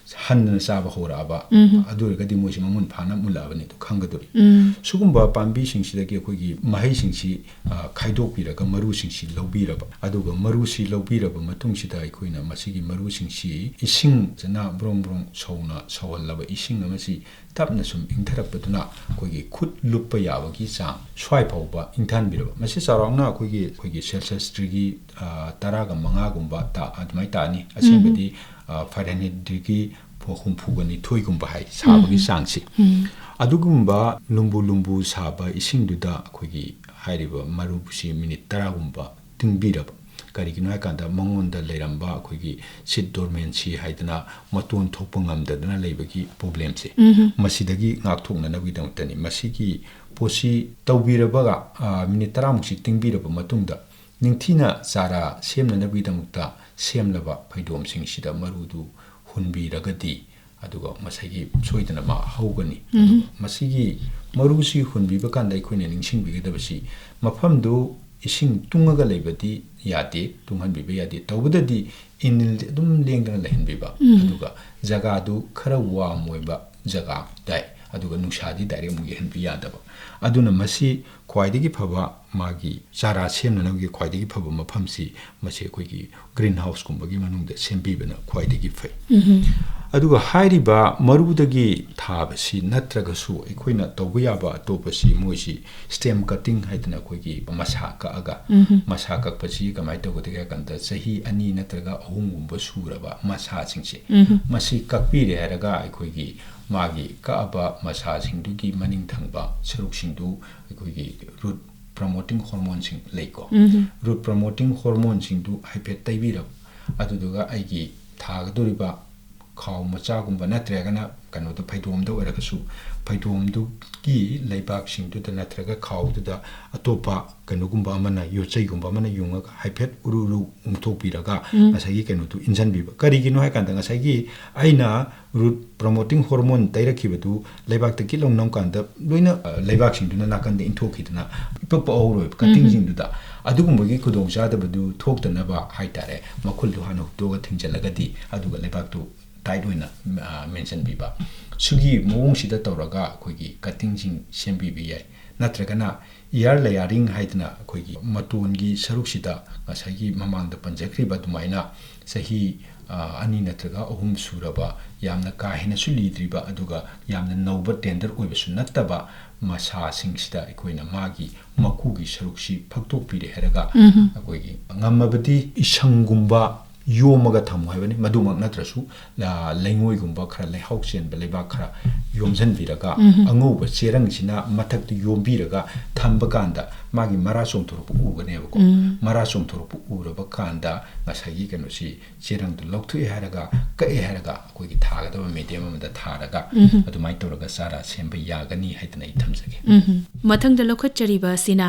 ꯍꯟꯗꯅ ꯆꯥꯕ ꯍꯧꯔꯛꯑꯕ, ꯎꯝꯍꯨꯝ꯫ ꯑꯗꯨ ꯑꯣꯏꯔꯒꯗꯤ ꯃꯣꯏꯁꯤ ꯃꯃꯨꯟ ꯐꯥꯅ ꯃꯨꯜꯂꯛꯑꯕꯅꯤ ꯑꯗꯨ ꯈꯪꯒꯗꯧꯔꯤ꯫ ꯎꯝ꯫ ꯁꯤꯒꯨꯝꯕ ꯄꯥꯝꯕꯤꯁꯤꯡꯁꯤꯗꯒꯤ ꯑꯩꯈꯣꯏꯒꯤ ꯃꯍꯩꯁꯤꯡꯁꯤ, ꯑ, ꯈꯥꯏꯗꯣꯛꯄꯤꯔꯒ ꯃꯔꯨꯁꯤꯡꯁꯤ ꯂꯧꯕꯤꯔꯕ, ꯑꯗꯨꯒ ꯃꯔꯨꯁꯤ ꯂꯧꯕꯤꯔꯕ ꯃꯇꯨꯡꯁꯤꯗ ꯑꯩꯈꯣꯏꯅ ꯃꯁꯤꯒꯤ ꯃꯔꯨꯁꯤꯡꯁꯤ ꯏꯁꯤꯡ ꯐꯖꯅ ꯕ꯭ꯔꯣꯡ ꯕ꯭ꯔꯣꯡ ꯁꯧꯅ ꯁꯧꯍꯜꯂꯕ ꯏꯁꯤꯡ ꯑꯃꯁꯤ ꯇꯞꯅ ꯁꯨꯝ ꯏꯪꯊꯔꯛꯄꯗꯨꯅ ꯑꯩꯈꯣꯏꯒꯤ ꯈꯨꯠ ꯂꯨꯞꯄ ꯌꯥꯕꯒꯤ ꯆꯥꯡ ꯁ꯭ꯋꯥꯏ ꯐꯥꯎꯕ ꯏꯪꯊꯍꯟꯕꯤꯔꯕ꯫ ꯃꯁꯤ ꯆꯥꯎꯔꯥꯛꯅ ꯑꯩꯈꯣꯏꯒꯤ, ꯑꯩꯈꯣꯏꯒꯤ ꯁꯦꯜꯁꯤꯌꯁ ꯗꯤꯒ꯭ꯔꯤ, ꯑ, ꯇꯔꯥꯒ ꯃꯉꯥꯒꯨꯝꯕ ꯇꯥ-, ꯑꯗꯨꯃꯥꯏꯅ ꯇꯥꯅꯤ꯫ ꯑꯁꯦꯡꯕꯗꯤ, ꯑ, ꯐꯥꯔꯦꯟꯍꯥꯏꯠ ꯗꯤꯒ꯭ꯔꯤ ꯍꯨꯝꯐꯨꯒ ꯅꯤꯊꯣꯏꯒꯨꯝꯕ ꯍꯥꯏ ꯁꯥꯕꯒꯤ ꯎꯝ꯫ ꯆꯥꯡꯁꯤ꯫ ꯎꯝ꯫ ꯑꯗꯨꯒꯨꯝꯕ ꯂꯨꯝꯕꯨ ꯂꯨꯝꯕꯨ ꯁꯥꯕ ꯏꯁꯤꯡꯗꯨꯗ ꯑꯩꯈꯣꯏꯒꯤ ꯍꯥꯏꯔꯤꯕ ꯃꯔꯨꯁꯤ ꯃꯤꯅꯤꯠ ꯇꯔꯥꯒꯨꯝꯕ ꯇꯤꯡꯕꯤꯔꯕ꯫ ꯀꯔꯤꯒꯤꯅꯣ ꯍꯥꯏꯀꯥꯟꯗ ꯃꯉꯣꯟꯗ ꯂꯩꯔꯝꯕ ꯑꯩꯈꯣꯏꯒꯤ ꯁꯤꯠ ꯗꯣꯔꯃꯦꯟꯁꯤ ꯍꯥꯏꯗꯅ ꯃꯇꯣꯟ ꯊꯣꯛꯄ ꯉꯝꯗꯗꯅ ꯂꯩꯕꯒꯤ ꯄ꯭ꯔꯣꯕ꯭ꯂꯦꯝꯁꯦ, ꯎꯝ꯫ ꯃꯁꯤꯗꯒꯤ ꯉꯥꯛꯊꯣꯛꯅꯅꯕꯒꯤꯗꯃꯛꯇꯅꯤ꯫ ꯃꯁꯤꯒꯤ ꯄꯣꯠꯁꯤ ꯇꯧꯕꯤꯔꯕꯒ, ꯑ, ꯃꯤꯅꯤꯠ ꯇꯔꯥꯃꯨꯛꯁꯤ ꯇꯤꯡꯕꯤꯔꯕ ꯃꯇꯨꯡꯗ ꯅꯤꯡꯊꯤꯅ ꯆꯥꯔꯥ ꯁꯦꯝꯅꯅꯕꯒꯤꯗꯃꯛꯇ ꯁꯦꯝꯂꯕ ꯐꯩꯗꯣꯝꯁꯤꯡꯁꯤꯗ ꯃꯔꯨꯗꯨ ꯍꯨꯟꯕꯤꯔꯒꯗꯤ ꯑꯗꯨꯒ ꯃꯁꯤꯒꯤ ꯁꯣꯏꯗꯅ ꯃꯥ ꯍꯧꯒꯅꯤ꯫ ꯎꯝ꯫ ꯑꯗꯨꯒ ꯃꯁꯤꯒꯤ ꯃꯔꯨꯁꯤ ꯍꯨꯟꯕꯤꯕ ꯀꯥꯟꯗ ꯑꯩꯈꯣꯏꯅ ꯅꯤꯡꯁꯤꯡꯕꯤꯒꯗꯕꯁꯤ ꯃꯐꯝꯗꯨ ꯏꯁꯤꯡ ꯇꯨꯡꯉꯒ ꯂꯩꯕꯗꯤ ꯌꯥꯗꯦ, ꯇꯨꯡꯍꯟꯕꯤꯕ ꯌꯥꯗꯦ꯫ ꯇꯧꯕꯗꯗꯤ ꯏꯅꯤꯜꯗꯤ ꯑꯗꯨꯝ ꯂꯦꯡꯗꯅ ꯂꯩꯍꯟꯕꯤꯕ꯫ ꯎꯝ꯫ ꯑꯗꯨꯒ ꯖꯒꯥꯗꯨ ꯈꯔ ꯋꯥꯔꯝ ꯑꯣꯏꯕ ꯖꯒꯥ ꯇꯥꯏ, ꯑꯗꯨꯒ ꯅꯨꯡꯁꯥꯗꯤ ꯗꯥꯏꯔꯦꯛ ꯑꯃꯨꯛ ꯌꯩꯍꯟꯕ ꯌꯥꯗꯕ꯫ ꯑꯗꯨꯅ ꯃꯁꯤ ꯈ꯭ꯋꯥꯏꯗꯒꯤ ꯐꯕ, ꯃꯥꯒꯤ ꯆꯥꯔꯥ ꯁꯦꯝꯅꯅꯕꯒꯤ ꯈ꯭ꯋꯥꯏꯗꯒꯤ ꯐꯕ ꯃꯐꯝꯁꯤ ꯃꯁꯤ ꯑꯩꯈꯣꯏꯒꯤ green houseꯀꯨꯝꯕꯒꯤ ꯃꯅꯨꯡꯗ ꯁꯦꯝꯕꯤꯕꯅ ꯈ꯭ꯋꯥꯏꯗꯒꯤ ꯐꯩ꯫ ꯑꯗꯨꯒ ꯍꯥꯏꯔꯤꯕ ꯃꯔꯨꯗꯒꯤ ꯊꯥꯕꯁꯤ ꯅꯠꯇ꯭ꯔꯒꯁꯨ ꯑꯩꯈꯣꯏꯅ ꯇꯧꯕ ꯌꯥꯕ ꯑꯇꯣꯞꯄꯁꯤ, ꯃꯣꯏꯁꯤ stem cutting ꯍꯥꯏꯗꯅ ꯑꯩꯈꯣꯏꯒꯤ ꯃꯁꯥ ꯀꯛꯑꯒ, ꯃꯁꯥ ꯀꯛꯄꯁꯤ ꯀꯃꯥꯏꯅ ꯇꯧꯒꯗꯒꯦ ꯍꯥꯏ ꯀꯥꯟꯗ, ꯆꯍꯤ ꯑꯅꯤ ꯅꯠꯇ꯭ꯔꯒ ꯑꯍꯨꯝꯒꯨꯝꯕ ꯁꯨꯔꯕ ꯃꯁꯥꯁꯤꯡꯁꯦ, ꯃꯁꯤ ꯀꯛꯄꯤꯔꯦ ꯍꯥꯏꯔꯒ ꯑꯩꯈꯣꯏꯒꯤ ꯃꯥꯒꯤ ꯀꯛꯑꯕ ꯃꯁꯥꯁꯤꯡꯗꯨꯒꯤ ꯃꯅꯤꯡ ꯊꯪꯕ ꯁꯔꯨꯛꯁꯤꯡꯗꯨ ꯑꯩꯈꯣꯏꯒꯤ root promoting hormoneꯁꯤꯡ ꯂꯩꯀꯣ꯫ Root promoting hormoneꯁꯤꯡꯗꯨ ꯍꯥꯏꯐꯦꯠ ꯇꯩꯕꯤꯔꯕ, ꯑꯗꯨꯗꯨꯒ ꯑꯩꯒꯤ ꯊꯥꯒꯗꯧꯔꯤꯕ ꯈꯥꯎ ꯃꯆꯥꯒꯨꯝꯕ ꯅꯠꯇ꯭ꯔꯒꯅ ꯀꯩꯅꯣꯗ, ꯐꯩꯗꯣꯝꯗ ꯑꯣꯏꯔꯒꯁꯨ, ꯐꯩꯗꯣꯝꯗꯨꯒꯤ ꯂꯩꯕꯥꯛꯁꯤꯡꯗꯨꯗ ꯅꯠꯇ꯭ꯔꯒ ꯈꯥꯎꯗꯨꯗ ꯑꯇꯣꯞꯄ ꯀꯩꯅꯣꯒꯨꯝꯕ ꯑꯃꯅ, ꯌꯣꯠꯆꯩꯒꯨꯝꯕ ꯑꯃꯅ ꯌꯨꯡꯉꯒ ꯍꯥꯏꯐꯦꯠ ꯎꯔꯨ ꯎꯔꯨ ꯎꯪꯊꯣꯛꯄꯤꯔꯒ ꯉꯁꯥꯏꯒꯤ ꯀꯩꯅꯣꯗꯨ ꯏꯟꯁꯤꯟꯕꯤꯕ꯫ ꯀꯔꯤꯒꯤꯅꯣ ꯍꯥꯏ ꯀꯥꯟꯗ, ꯉꯁꯥꯏꯒꯤ ꯑꯩꯅ root promoting hormone ꯇꯩꯔꯛꯈꯤꯕꯗꯨ ꯂꯩꯕꯥꯛꯇ ꯀꯤꯠ ꯂꯥꯎ ꯅꯝ ꯀꯥꯟꯗ ꯂꯣꯏꯅ, ꯑ, ꯂꯩꯕꯥꯛꯁꯤꯡꯗꯨꯅ ꯅꯥꯀꯟꯗ ꯏꯟꯊꯣꯛꯈꯤꯗꯅ ꯏꯄꯛ ꯄꯛꯍꯧꯔꯣꯏꯕ cuttingꯁꯤꯡꯗꯨꯗ꯫ ꯑꯗꯨꯒꯨꯝꯕꯒꯤ ꯈꯨꯗꯣꯡꯆꯥꯗꯕꯗꯨ ꯊꯣꯛꯇꯅꯕ ꯍꯥꯏꯇꯥꯔꯦ, ꯃꯈꯨꯜꯗꯨ ꯍꯥꯟꯅ ꯍꯨꯠꯇꯣꯛꯑꯒ ꯊꯤꯡꯖꯤꯜꯂꯒꯗꯤ, ꯑꯗꯨꯒ ꯂꯩꯕꯥꯛꯇꯨ tight ꯑꯣꯏꯅ, ꯑ, ꯃꯦꯟꯁꯤꯟꯕꯤꯕ꯫ ꯁꯤꯒꯤ ꯃꯑꯣꯡꯁꯤꯗ ꯇꯧꯔꯒ ꯑꯩꯈꯣꯏꯒꯤ cuttingꯁꯤꯡ ꯁꯦꯝꯕꯤꯕ ꯌꯥꯏ꯫ ꯅꯠꯇ꯭ꯔꯒꯅ ear layering ꯍꯥꯏꯗꯅ ꯑꯩꯈꯣꯏꯒꯤ ꯃꯇꯣꯟꯒꯤ ꯁꯔꯨꯛꯁꯤꯗ ꯉꯁꯥꯏꯒꯤ ꯃꯃꯥꯡꯗ ꯄꯟꯖꯈ꯭ꯔꯤꯕ ꯑꯗꯨꯃꯥꯏꯅ ꯆꯍꯤ, ꯑ, ꯑꯅꯤ ꯅꯠꯇ꯭ꯔꯒ ꯑꯍꯨꯝ ꯁꯨꯔꯕ, ꯌꯥꯝꯅ ꯀꯥ ꯍꯦꯟꯅꯁꯨ ꯂꯤꯗ꯭ꯔꯤꯕ, ꯑꯗꯨꯒ ꯌꯥꯝꯅ ꯅꯧꯕ tender ꯑꯣꯏꯕꯁꯨ ꯅꯠꯇꯕ ꯃꯁꯥꯁꯤꯡꯁꯤꯗ ꯑꯩꯈꯣꯏꯅ ꯃꯥꯒꯤ ꯃꯀꯨꯒꯤ ꯁꯔꯨꯛꯁꯤ ꯐꯛꯇꯣꯛꯄꯤꯔꯦ ꯍꯥꯏꯔꯒ, ꯑꯩꯈꯣꯏꯒꯤ ꯉꯝꯃꯕꯗꯤ ꯏꯁꯪꯒꯨꯝꯕ ꯌꯣꯝꯃꯒ ꯊꯝꯃꯨ ꯍꯥꯏꯕꯅꯤ꯫ ꯃꯗꯨꯃꯛ ꯅꯠꯇ꯭ꯔꯁꯨ, ꯑ, ꯂꯩꯉꯣꯏꯒꯨꯝꯕ ꯈꯔ, ꯂꯩꯍꯥꯎ ꯆꯦꯟꯕ ꯂꯩꯕꯥꯛ ꯈꯔ ꯌꯣꯝꯁꯤꯟꯕꯤꯔꯒ, ꯑꯉꯧꯕ ꯆꯦꯔꯪꯁꯤꯅ ꯃꯊꯛꯇ ꯌꯣꯝꯕꯤꯔꯒ ꯊꯝꯕ ꯀꯥꯟꯗ ꯃꯥꯒꯤ ꯃꯔꯥ ꯆꯣꯡꯊꯣꯔꯛꯄ ꯎꯒꯅꯦꯕꯀꯣ꯫ ꯃꯔꯥ ꯆꯣꯡꯊꯣꯔꯛꯄ ꯎꯔꯕ ꯀꯥꯟꯗ ꯉꯁꯥꯏꯒꯤ ꯀꯩꯅꯣꯁꯤ, ꯆꯦꯔꯪꯗꯨ ꯂꯧꯊꯣꯛꯑꯦ ꯍꯥꯏꯔꯒ, ꯀꯛꯑꯦ ꯍꯥꯏꯔꯒ, ꯑꯩꯈꯣꯏꯒꯤ ꯊꯥꯒꯗꯕ medium ꯑꯃꯗ ꯊꯥꯔꯒ, ꯑꯗꯨꯃꯥꯏꯅ ꯇꯧꯔꯒ ꯆꯥꯔꯥ ꯁꯦꯝꯕ ꯌꯥꯒꯅꯤ ꯍꯥꯏꯗꯅ ꯑꯩ ꯊꯝꯖꯒꯦ꯫ ꯃꯊꯪꯗ ꯂꯧꯈꯠꯆꯔꯤꯕ ꯑꯁꯤꯅ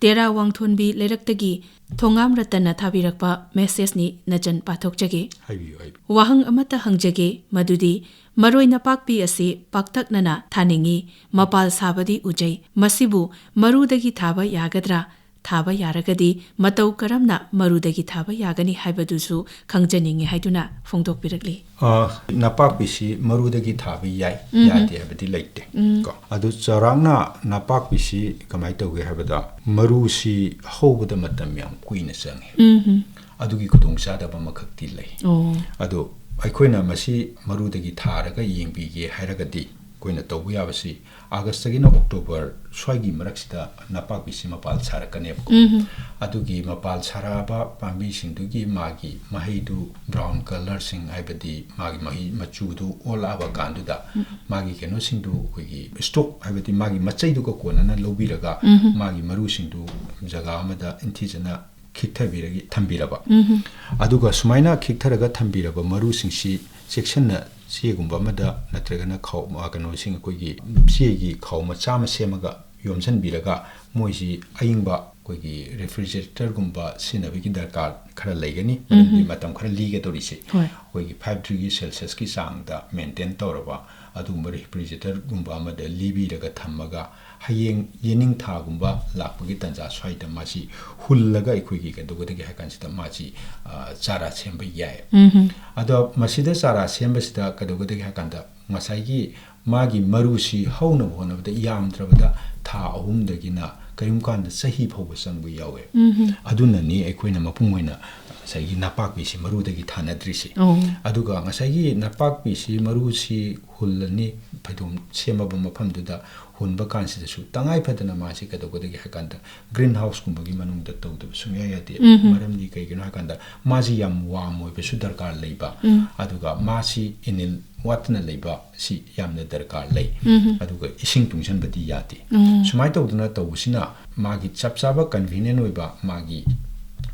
ꯇꯦꯔꯥ ꯋꯥꯡꯊꯣꯟꯕꯤ ꯂꯩꯔꯛꯇꯒꯤ ꯊꯣꯉꯥꯝ ꯔꯇꯟꯅ ꯊꯥꯕꯤꯔꯛꯄ messageꯅꯤ, ꯅꯆꯟ ꯄꯥꯊꯣꯛꯆꯒꯦ꯫ ꯍꯥꯏꯕꯤꯌꯨ, ꯍꯥꯏꯕꯤꯌꯨ꯫ ꯋꯥꯍꯪ ꯑꯃꯠꯇ ꯍꯪꯖꯒꯦ, ꯃꯗꯨꯗꯤ ꯃꯔꯣꯏ ꯅꯄꯥꯛꯄꯤ ꯑꯁꯤ ꯄꯥꯛꯇꯛꯅꯅ ꯊꯥꯅꯤꯡꯏ, ꯃꯄꯥꯜ ꯁꯥꯕꯗꯤ ꯎꯖꯩ, ꯃꯁꯤꯕꯨ ꯃꯔꯨꯗꯒꯤ ꯊꯥꯕ ꯌꯥꯒꯗ꯭ꯔꯥ? ꯊꯥꯕ ꯌꯥꯔꯒꯗꯤ ꯃꯇꯧ ꯀꯔꯝꯅ ꯃꯔꯨꯗꯒꯤ ꯊꯥꯕ ꯌꯥꯒꯅꯤ ꯍꯥꯏꯕꯗꯨꯁꯨ ꯈꯪꯖꯅꯤꯡꯉꯤ ꯍꯥꯏꯗꯨꯅ ꯐꯣꯡꯗꯣꯛꯄꯤꯔꯛꯂꯤ꯫ ꯑ, ꯅꯄꯥꯛꯄꯤꯁꯤ ꯃꯔꯨꯗꯒꯤ ꯊꯥꯕ ꯌꯥꯏ, ꯎꯝ꯫ ꯌꯥꯗꯦ ꯍꯥꯏꯕꯗꯤ ꯂꯩꯇꯦ꯫ ꯎꯝ꯫ ꯀꯣ꯫ ꯑꯗꯨ ꯆꯥꯎꯔꯥꯛꯅ ꯅꯄꯥꯛꯄꯤꯁꯤ ꯀꯃꯥꯏꯅ ꯇꯧꯒꯦ ꯍꯥꯏꯕꯗ, ꯃꯔꯨꯁꯤ ꯍꯧꯕꯗ ꯃꯇꯝ ꯌꯥꯝ ꯀꯨꯏꯅ ꯆꯪꯉꯤ꯫ ꯎꯝ꯫ ꯑꯗꯨꯒꯤ ꯈꯨꯗꯣꯡꯆꯥꯗꯕ ꯑꯃꯈꯛꯇꯤ ꯂꯩ꯫ ꯑꯣ꯫ ꯑꯗꯣ ꯑꯩꯈꯣꯏꯅ ꯃꯁꯤ ꯃꯔꯨꯗꯒꯤ ꯊꯥꯔꯒ ꯌꯦꯡꯕꯤꯒꯦ ꯍꯥꯏꯔꯒꯗꯤ, ꯑꯩꯈꯣꯏꯅ ꯇꯧꯕ ꯌꯥꯕꯁꯤ, ꯑꯥꯒꯁꯇꯒꯤꯅ ꯑꯣꯛꯇꯣꯕꯔ ꯁ꯭ꯋꯥꯏꯒꯤ ꯃꯔꯛꯁꯤꯗ ꯅꯄꯥꯛꯄꯤꯁꯤ ꯃꯄꯥꯜ ꯁꯥꯔꯛꯀꯅꯦꯕꯀꯣ꯫ ꯎꯝ꯫ ꯑꯗꯨꯒꯤ ꯃꯄꯥꯜ ꯁꯥꯔꯛꯑꯕ ꯄꯥꯝꯕꯤꯁꯤꯡꯗꯨꯒꯤ ꯃꯥꯒꯤ ꯃꯍꯩꯗꯨ brown colourꯁꯤꯡ, ꯍꯥꯏꯕꯗꯤ ꯃꯥꯒꯤ ꯃꯍꯩ ꯃꯆꯨꯗꯨ ꯑꯣꯜꯂꯛꯑꯕ ꯀꯥꯟꯗꯨꯗ, ꯎꯝ꯫ ꯃꯥꯒꯤ ꯀꯩꯅꯣꯁꯤꯡꯗꯨ ꯑꯩꯈꯣꯏꯒꯤ stalk, ꯍꯥꯏꯕꯗꯤ ꯃꯥꯒꯤ ꯃꯆꯩꯗꯨꯒ ꯀꯣꯟꯅꯅ ꯂꯧꯕꯤꯔꯒ, ꯎꯝ꯫ ꯃꯥꯒꯤ ꯃꯔꯨꯁꯤꯡꯗꯨ ꯖꯒꯥ ꯑꯃꯗ ꯅꯤꯡꯊꯤꯖꯅ ꯈꯤꯛꯊꯕꯤꯔꯒ ꯊꯝꯕꯤꯔꯕ꯫ ꯎꯝ꯫ ꯑꯗꯨꯒ ꯁꯨꯃꯥꯏꯅ ꯈꯤꯛꯊꯔꯒ ꯊꯝꯕꯤꯔꯕ ꯃꯔꯨꯁꯤꯡꯁꯤ ꯆꯦꯛꯁꯤꯟꯅ ꯆꯦꯒꯨꯝꯕ ꯑꯃꯗ ꯅꯠꯇ꯭ꯔꯒꯅ ꯈꯥꯎ, ꯑ, ꯀꯩꯅꯣꯁꯤꯡ, ꯑꯩꯈꯣꯏꯒꯤ ꯆꯦꯒꯤ ꯈꯥꯎ ꯃꯆꯥ ꯑꯃ ꯁꯦꯝꯃꯒ ꯌꯣꯝꯁꯤꯟꯕꯤꯔꯒ, ꯃꯣꯏꯁꯤ ꯑꯏꯪꯕ ꯑꯩꯈꯣꯏꯒꯤ refrigeratorꯒꯨꯝꯕ ꯁꯤꯖꯤꯟꯅꯕꯒꯤ ꯗꯔꯀꯥꯔ ꯈꯔ ꯂꯩꯒꯅꯤ, ꯃꯔꯝꯗꯤ ꯎꯝ꯫ ꯃꯇꯝ ꯈꯔ ꯂꯤꯒꯗꯧꯔꯤꯁꯦ꯫ ꯍꯣꯏ꯫ ꯑꯩꯈꯣꯏꯒꯤ five degreeꯒꯤ ꯆꯥꯡꯗ maintain ꯇꯧꯔꯕ ꯑꯗꯨꯒꯨꯝꯕ refrigeratorꯒꯨꯝꯕ ꯑꯃꯗ ꯂꯤꯕꯤꯔꯒ ꯊꯝꯃꯒ, ꯍꯌꯦꯡ ꯌꯦꯅꯤꯡꯊꯥꯒꯨꯝꯕ ꯂꯥꯛꯄꯒꯤ ꯇꯥꯟꯖꯥ ꯁ꯭ꯋꯥꯏꯗ ꯃꯥꯁꯤ ꯍꯨꯜꯂꯒ ꯑꯩꯈꯣꯏꯒꯤ ꯀꯩꯗꯧꯒꯗꯒꯦ ꯍꯥꯏ ꯀꯥꯟꯁꯤꯗ ꯃꯥꯁꯤ, ꯑ, ꯆꯥꯔꯥ ꯁꯦꯝꯕ ꯌꯥꯏ꯫ ꯎꯝ꯫ ꯑꯗꯣ ꯃꯁꯤꯗ ꯆꯥꯔꯥ ꯁꯦꯝꯕꯁꯤꯗ ꯀꯩꯗꯧꯒꯗꯒꯦ ꯍꯥꯏ ꯀꯥꯟꯗ, ꯉꯁꯥꯏꯒꯤ ꯃꯥꯒꯤ ꯃꯔꯨꯁꯤ ꯍꯧꯅꯕ ꯍꯣꯠꯅꯕꯗ ꯌꯥꯝꯗ꯭ꯔꯕꯗ ꯊꯥ ꯑꯍꯨꯝꯗꯒꯤꯅ ꯀꯔꯤꯒꯨꯝꯕ ꯀꯥꯟꯗ ꯆꯍꯤ ꯐꯥꯎꯕ ꯆꯪꯕ ꯌꯥꯎꯋꯦ꯫ ꯎꯝ꯫ ꯑꯗꯨꯅꯅꯤ ꯑꯩꯈꯣꯏꯅ ꯃꯄꯨꯡ ꯑꯣꯏꯅ ꯉꯁꯥꯏꯒꯤ ꯅꯄꯥꯛꯄꯤꯁꯤ ꯃꯔꯨꯗꯒꯤ ꯊꯥꯅꯗ꯭ꯔꯤꯁꯤ꯫ ꯑꯣ꯫ ꯑꯗꯨꯒ ꯉꯁꯥꯏꯒꯤ ꯅꯄꯥꯛꯄꯤꯁꯤ ꯃꯔꯨꯁꯤ ꯍꯨꯜꯂꯅꯤ, ꯐꯩꯗꯣꯝ ꯁꯦꯝꯃꯕ ꯃꯐꯝꯗꯨꯗ ꯍꯨꯟꯕ ꯀꯥꯟꯁꯤꯗꯁꯨ ꯇꯉꯥꯏ ꯐꯗꯅ ꯃꯥꯁꯤ ꯀꯩꯗꯧꯒꯗꯒꯦ ꯍꯥꯏ ꯀꯥꯟꯗ greenhouseꯀꯨꯝꯕꯒꯤ ꯃꯅꯨꯡꯗ ꯇꯧꯗꯕ ꯁꯨꯡꯌꯥ ꯌꯥꯗꯦ꯫ ꯎꯝ꯫ ꯃꯔꯝꯗꯤ ꯀꯩꯒꯤꯅꯣ ꯍꯥꯏ ꯀꯥꯟꯗ ꯃꯥꯁꯤ ꯌꯥꯝ warm ꯑꯣꯏꯕꯁꯨ ꯗꯔꯀꯥꯔ ꯂꯩꯕ, ꯎꯝ꯫ ꯑꯗꯨꯒ ꯃꯥꯁꯤ ꯏꯅꯤꯜ ꯋꯥꯠꯇꯅ ꯂꯩꯕ ꯁꯤ ꯌꯥꯝꯅ ꯗꯔꯀꯥꯔ ꯂꯩ꯫ ꯎꯝ꯫ ꯑꯗꯨꯒ ꯏꯁꯤꯡ ꯇꯨꯡꯁꯤꯟꯕꯗꯤ ꯌꯥꯗꯦ꯫ ꯎꯝ꯫ ꯁꯨꯃꯥꯏꯅ ꯇꯧꯗꯅ ꯇꯧꯕꯁꯤꯅ ꯃꯥꯒꯤ ꯆꯞ ꯆꯥꯕ convenient ꯑꯣꯏꯕ, ꯃꯥꯒꯤ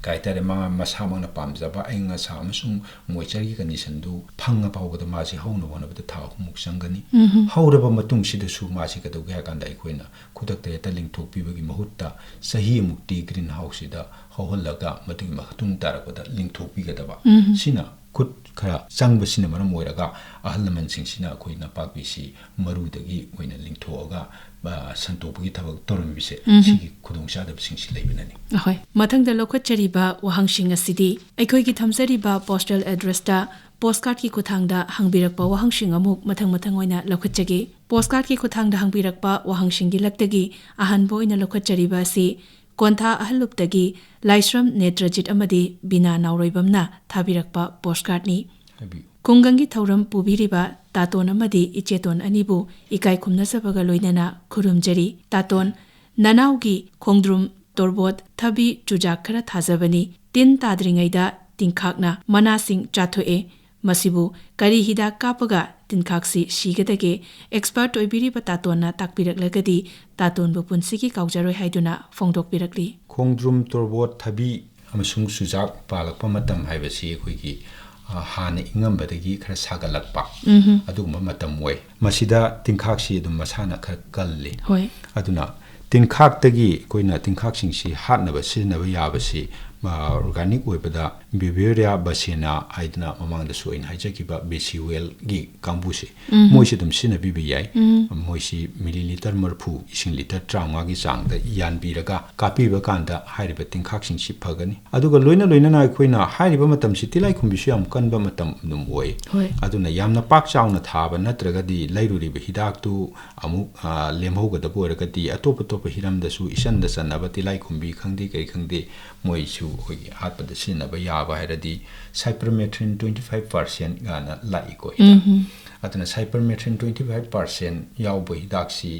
ꯀꯩ ꯍꯥꯏꯇꯥꯔꯦ, ꯃꯥ ꯃꯁꯥꯃꯛꯅ ꯄꯥꯝꯖꯕ ꯑꯏꯪ ꯑꯁꯥ ꯑꯃꯁꯨꯡ moistureꯒꯤ conditionꯗꯨ ꯐꯪꯉ ꯐꯥꯎꯕꯗ ꯃꯥꯁꯤ ꯍꯧꯅꯕ ꯍꯣꯠꯅꯕꯗ ꯊꯥ ꯑꯍꯨꯝꯃꯨꯛ ꯆꯪꯒꯅꯤ꯫ ꯎꯝ꯫ ꯍꯧꯔꯕ ꯃꯇꯨꯡꯁꯤꯗꯁꯨ ꯃꯥꯁꯤ ꯀꯩꯗꯧꯒꯦ ꯍꯥꯏ ꯀꯥꯟꯗ, ꯑꯩꯈꯣꯏꯅ ꯈꯨꯗꯛꯇ ꯍꯦꯛꯇ ꯂꯤꯡꯊꯣꯛꯄꯤꯕꯒꯤ ꯃꯍꯨꯠꯇ ꯆꯍꯤ ꯑꯃꯨꯛꯇꯤ greenhouseꯁꯤꯗ ꯍꯧꯍꯜꯂꯒ ꯃꯗꯨꯒꯤ ꯃꯇꯨꯡ ꯇꯥꯔꯛꯄꯗ ꯂꯤꯡꯊꯣꯛꯄꯤꯒꯗꯕ꯫ ꯎꯝ꯫ ꯁꯤꯅ ꯈꯨꯠ ꯈꯔ ꯆꯪꯕꯁꯤꯅ ꯃꯔꯝ ꯑꯣꯏꯔꯒ ꯑꯍꯜ ꯂꯃꯟꯁꯤꯡꯁꯤꯅ ꯑꯩꯈꯣꯏ ꯅꯄꯥꯛꯄꯤꯁꯤ ꯃꯔꯨꯗꯒꯤ ꯑꯣꯏꯅ ꯂꯤꯡꯊꯣꯛꯑꯒ, ꯑ, ꯁꯟꯇꯣꯛꯄꯒꯤ ꯊꯕꯛ ꯇꯧꯔꯝꯃꯤꯕꯁꯦ, ꯁꯤꯒꯤ ꯈꯨꯗꯣꯡꯆꯥꯗꯕꯁꯤꯡꯁꯤ ꯂꯩꯕꯅꯅꯤ꯫ ꯑꯍꯣꯏ꯫ ꯃꯊꯪꯗ ꯂꯧꯈꯠꯆꯔꯤꯕ ꯋꯥꯍꯪꯁꯤꯡ ꯑꯁꯤꯗꯤ ꯑꯩꯈꯣꯏꯒꯤ ꯊꯝꯖꯔꯤꯕ postal address ꯇ postcard ꯀꯤ ꯈꯨꯠꯊꯥꯡꯗ ꯍꯪꯕꯤꯔꯛꯄ ꯋꯥꯍꯪꯁꯤꯡ ꯑꯃꯨꯛ ꯃꯊꯪ ꯃꯊꯪ ꯑꯣꯏꯅ ꯂꯧꯈꯠꯆꯒꯦ꯫ Postcard ꯀꯤ ꯈꯨꯠꯊꯥꯡꯗ ꯍꯪꯕꯤꯔꯛꯄ ꯋꯥꯍꯪꯁꯤꯡꯒꯤ ꯂꯛꯇꯒꯤ ꯑꯍꯥꯟꯕ ꯑꯣꯏꯅ ꯂꯧꯈꯠꯆꯔꯤꯕ ꯑꯁꯤ ꯀꯣꯟꯊꯥ ꯑꯍꯜꯂꯨꯞꯇꯒꯤ ꯂꯥꯏꯁ꯭ꯔꯝ ꯅꯦꯇ꯭ꯔꯖꯤꯠ ꯑꯃꯗꯤ ꯕꯤꯅꯥ ꯅꯥꯎꯔꯣꯏꯕꯝꯅ ꯊꯥꯕꯤꯔꯛꯄ postcard ꯅꯤ꯫ ꯍꯥꯏꯕꯤꯌꯨ꯫ ꯈꯨꯡꯒꯪꯒꯤ ꯊꯧꯔꯝ ꯄꯨꯕꯤꯔꯤꯕ ꯇꯥꯇꯣꯟ ꯑꯃꯗꯤ ꯏꯆꯦꯇꯣꯟ ꯑꯅꯤꯕꯨ ꯏꯀꯥꯏ ꯈꯨꯝꯅꯖꯕꯒ ꯂꯣꯏꯅꯅ ꯈꯨꯔꯨꯝꯖꯔꯤ꯫ ꯇꯥꯇꯣꯟ, ꯅꯅꯥꯎꯒꯤ ꯈꯣꯡꯗ꯭ꯔꯨꯝ ꯇꯣꯔꯕꯣꯠ, ꯊꯕꯤ, ꯆꯨꯖꯥꯛ ꯈꯔ ꯊꯥꯖꯕꯅꯤ꯫ ꯇꯤꯟ ꯇꯥꯗ꯭ꯔꯤꯉꯩꯗ ꯇꯤꯟꯈꯥꯛꯅ ꯃꯅꯥꯁꯤꯡ ꯆꯥꯊꯣꯛꯑꯦ꯫ ꯃꯁꯤꯕꯨ ꯀꯔꯤ ꯍꯤꯗꯥꯛ ꯀꯥꯞꯄꯒ ꯇꯤꯟꯈꯥꯛꯁꯤ ꯁꯤꯒꯗꯒꯦ? Expert ꯑꯣꯏꯕꯤꯔꯤꯕ ꯇꯥꯇꯣꯟꯅ ꯇꯥꯛꯄꯤꯔꯛꯂꯒꯗꯤ ꯇꯥꯇꯣꯟꯕꯨ ꯄꯨꯟꯁꯤꯒꯤ ꯀꯥꯎꯖꯔꯣꯏ ꯍꯥꯏꯗꯨꯅ ꯐꯣꯡꯗꯣꯛꯄꯤꯔꯛꯂꯤ꯫ ꯈꯣꯡꯗ꯭ꯔꯨꯝ, ꯇꯣꯔꯕꯣꯠ, ꯊꯕꯤ ꯑꯃꯁꯨꯡ ꯆꯨꯖꯥꯛ ꯄꯥꯜꯂꯛꯄ ꯃꯇꯝ ꯍꯥꯏꯕꯁꯤ ꯑꯩꯈꯣꯏꯒꯤ, ꯑ, ꯍꯥꯟꯅ ꯏꯪꯉꯝꯕꯗꯒꯤ ꯈꯔ ꯁꯥꯒꯠꯂꯛꯄ, ꯑꯗꯨꯒꯨꯝꯕ ꯃꯇꯝ ꯑꯣꯏ꯫ ꯃꯁꯤꯗ ꯇꯤꯟꯈꯥꯛꯁꯤ ꯑꯗꯨꯝ ꯃꯁꯥꯅ ꯈꯔ ꯀꯜꯂꯤ꯫ ꯍꯣꯏ꯫ ꯑꯗꯨꯅ ꯇꯤꯟꯈꯥꯛꯇꯒꯤ ꯑꯩꯈꯣꯏꯅ ꯇꯤꯟꯈꯥꯛꯁꯤꯡꯁꯤ ꯍꯥꯠꯅꯕ ꯁꯤꯖꯤꯟꯅꯕ ꯌꯥꯕꯁꯤ, ꯑ, organic ꯑꯣꯏꯕꯗ Beauveria basana ꯍꯥꯏꯗꯅ ꯃꯃꯥꯡꯗꯁꯨ ꯑꯩꯅ ꯍꯥꯏꯖꯈꯤꯕ ꯕꯦꯁꯤꯋꯦꯜꯒꯤ ꯀꯥꯡꯕꯨꯁꯦ, ꯃꯣꯏꯁꯤ ꯑꯗꯨꯝ ꯁꯤꯖꯤꯟꯅꯕꯤꯕ ꯌꯥꯏ꯫ ꯃꯣꯏꯁꯤ ꯃꯤꯂꯤꯂꯤꯇꯔ ꯃꯔꯤꯐꯨ ꯏꯁꯤꯡ ꯂꯤꯇꯔ ꯇꯔꯥꯃꯉꯥꯒꯤ ꯆꯥꯡꯗ ꯌꯥꯟꯕꯤꯔꯒ ꯀꯥꯞꯄꯤꯕ ꯀꯥꯟꯗ ꯍꯥꯏꯔꯤꯕ ꯇꯤꯟꯈꯥꯛꯁꯤꯡꯁꯤ ꯐꯒꯅꯤ꯫ ꯑꯗꯨꯒ ꯂꯣꯏꯅ ꯂꯣꯏꯅꯅ ꯑꯩꯈꯣꯏꯅ ꯍꯥꯏꯔꯤꯕ ꯃꯇꯝꯁꯤ ꯇꯤꯂꯥꯏꯈꯨꯝꯕꯤꯁꯨ ꯌꯥꯝ ꯀꯟꯕ ꯃꯇꯝ ꯑꯗꯨꯝ ꯑꯣꯏ꯫ ꯍꯣꯏ꯫ ꯑꯗꯨꯅ ꯌꯥꯝꯅ ꯄꯥꯛ ꯆꯥꯎꯅ ꯊꯥꯕ ꯅꯠꯇ꯭ꯔꯒꯗꯤ ꯂꯩꯔꯨꯔꯤꯕ ꯍꯤꯗꯥꯛꯇꯨ ꯑꯃꯨꯛ, ꯑ, ꯂꯦꯝꯍꯧꯒꯗꯕ ꯑꯣꯏꯔꯒꯗꯤ ꯑꯇꯣꯞ ꯑꯇꯣꯞꯄ ꯍꯤꯔꯝꯗꯁꯨ ꯏꯆꯟꯗ ꯆꯟꯅꯕ ꯇꯤꯂꯥꯏꯈꯨꯝꯕꯤ ꯈꯪꯗꯦ ꯀꯔꯤ ꯈꯪꯗꯦ ꯃꯣꯏꯁꯨ ꯑꯩꯈꯣꯏꯒꯤ ꯍꯥꯠꯄꯗ ꯁꯤꯖꯤꯟꯅꯕ ꯌꯥꯕ ꯍꯥꯏꯔꯗꯤ cypermethrin twenty five percent ꯒꯥꯏꯅ ꯂꯥꯛꯏꯀꯣ ꯍꯤꯗꯥꯛ꯫ ꯑꯗꯨꯅ cypermethrin twenty five percent ꯌꯥꯎꯕ ꯍꯤꯗꯥꯛꯁꯤ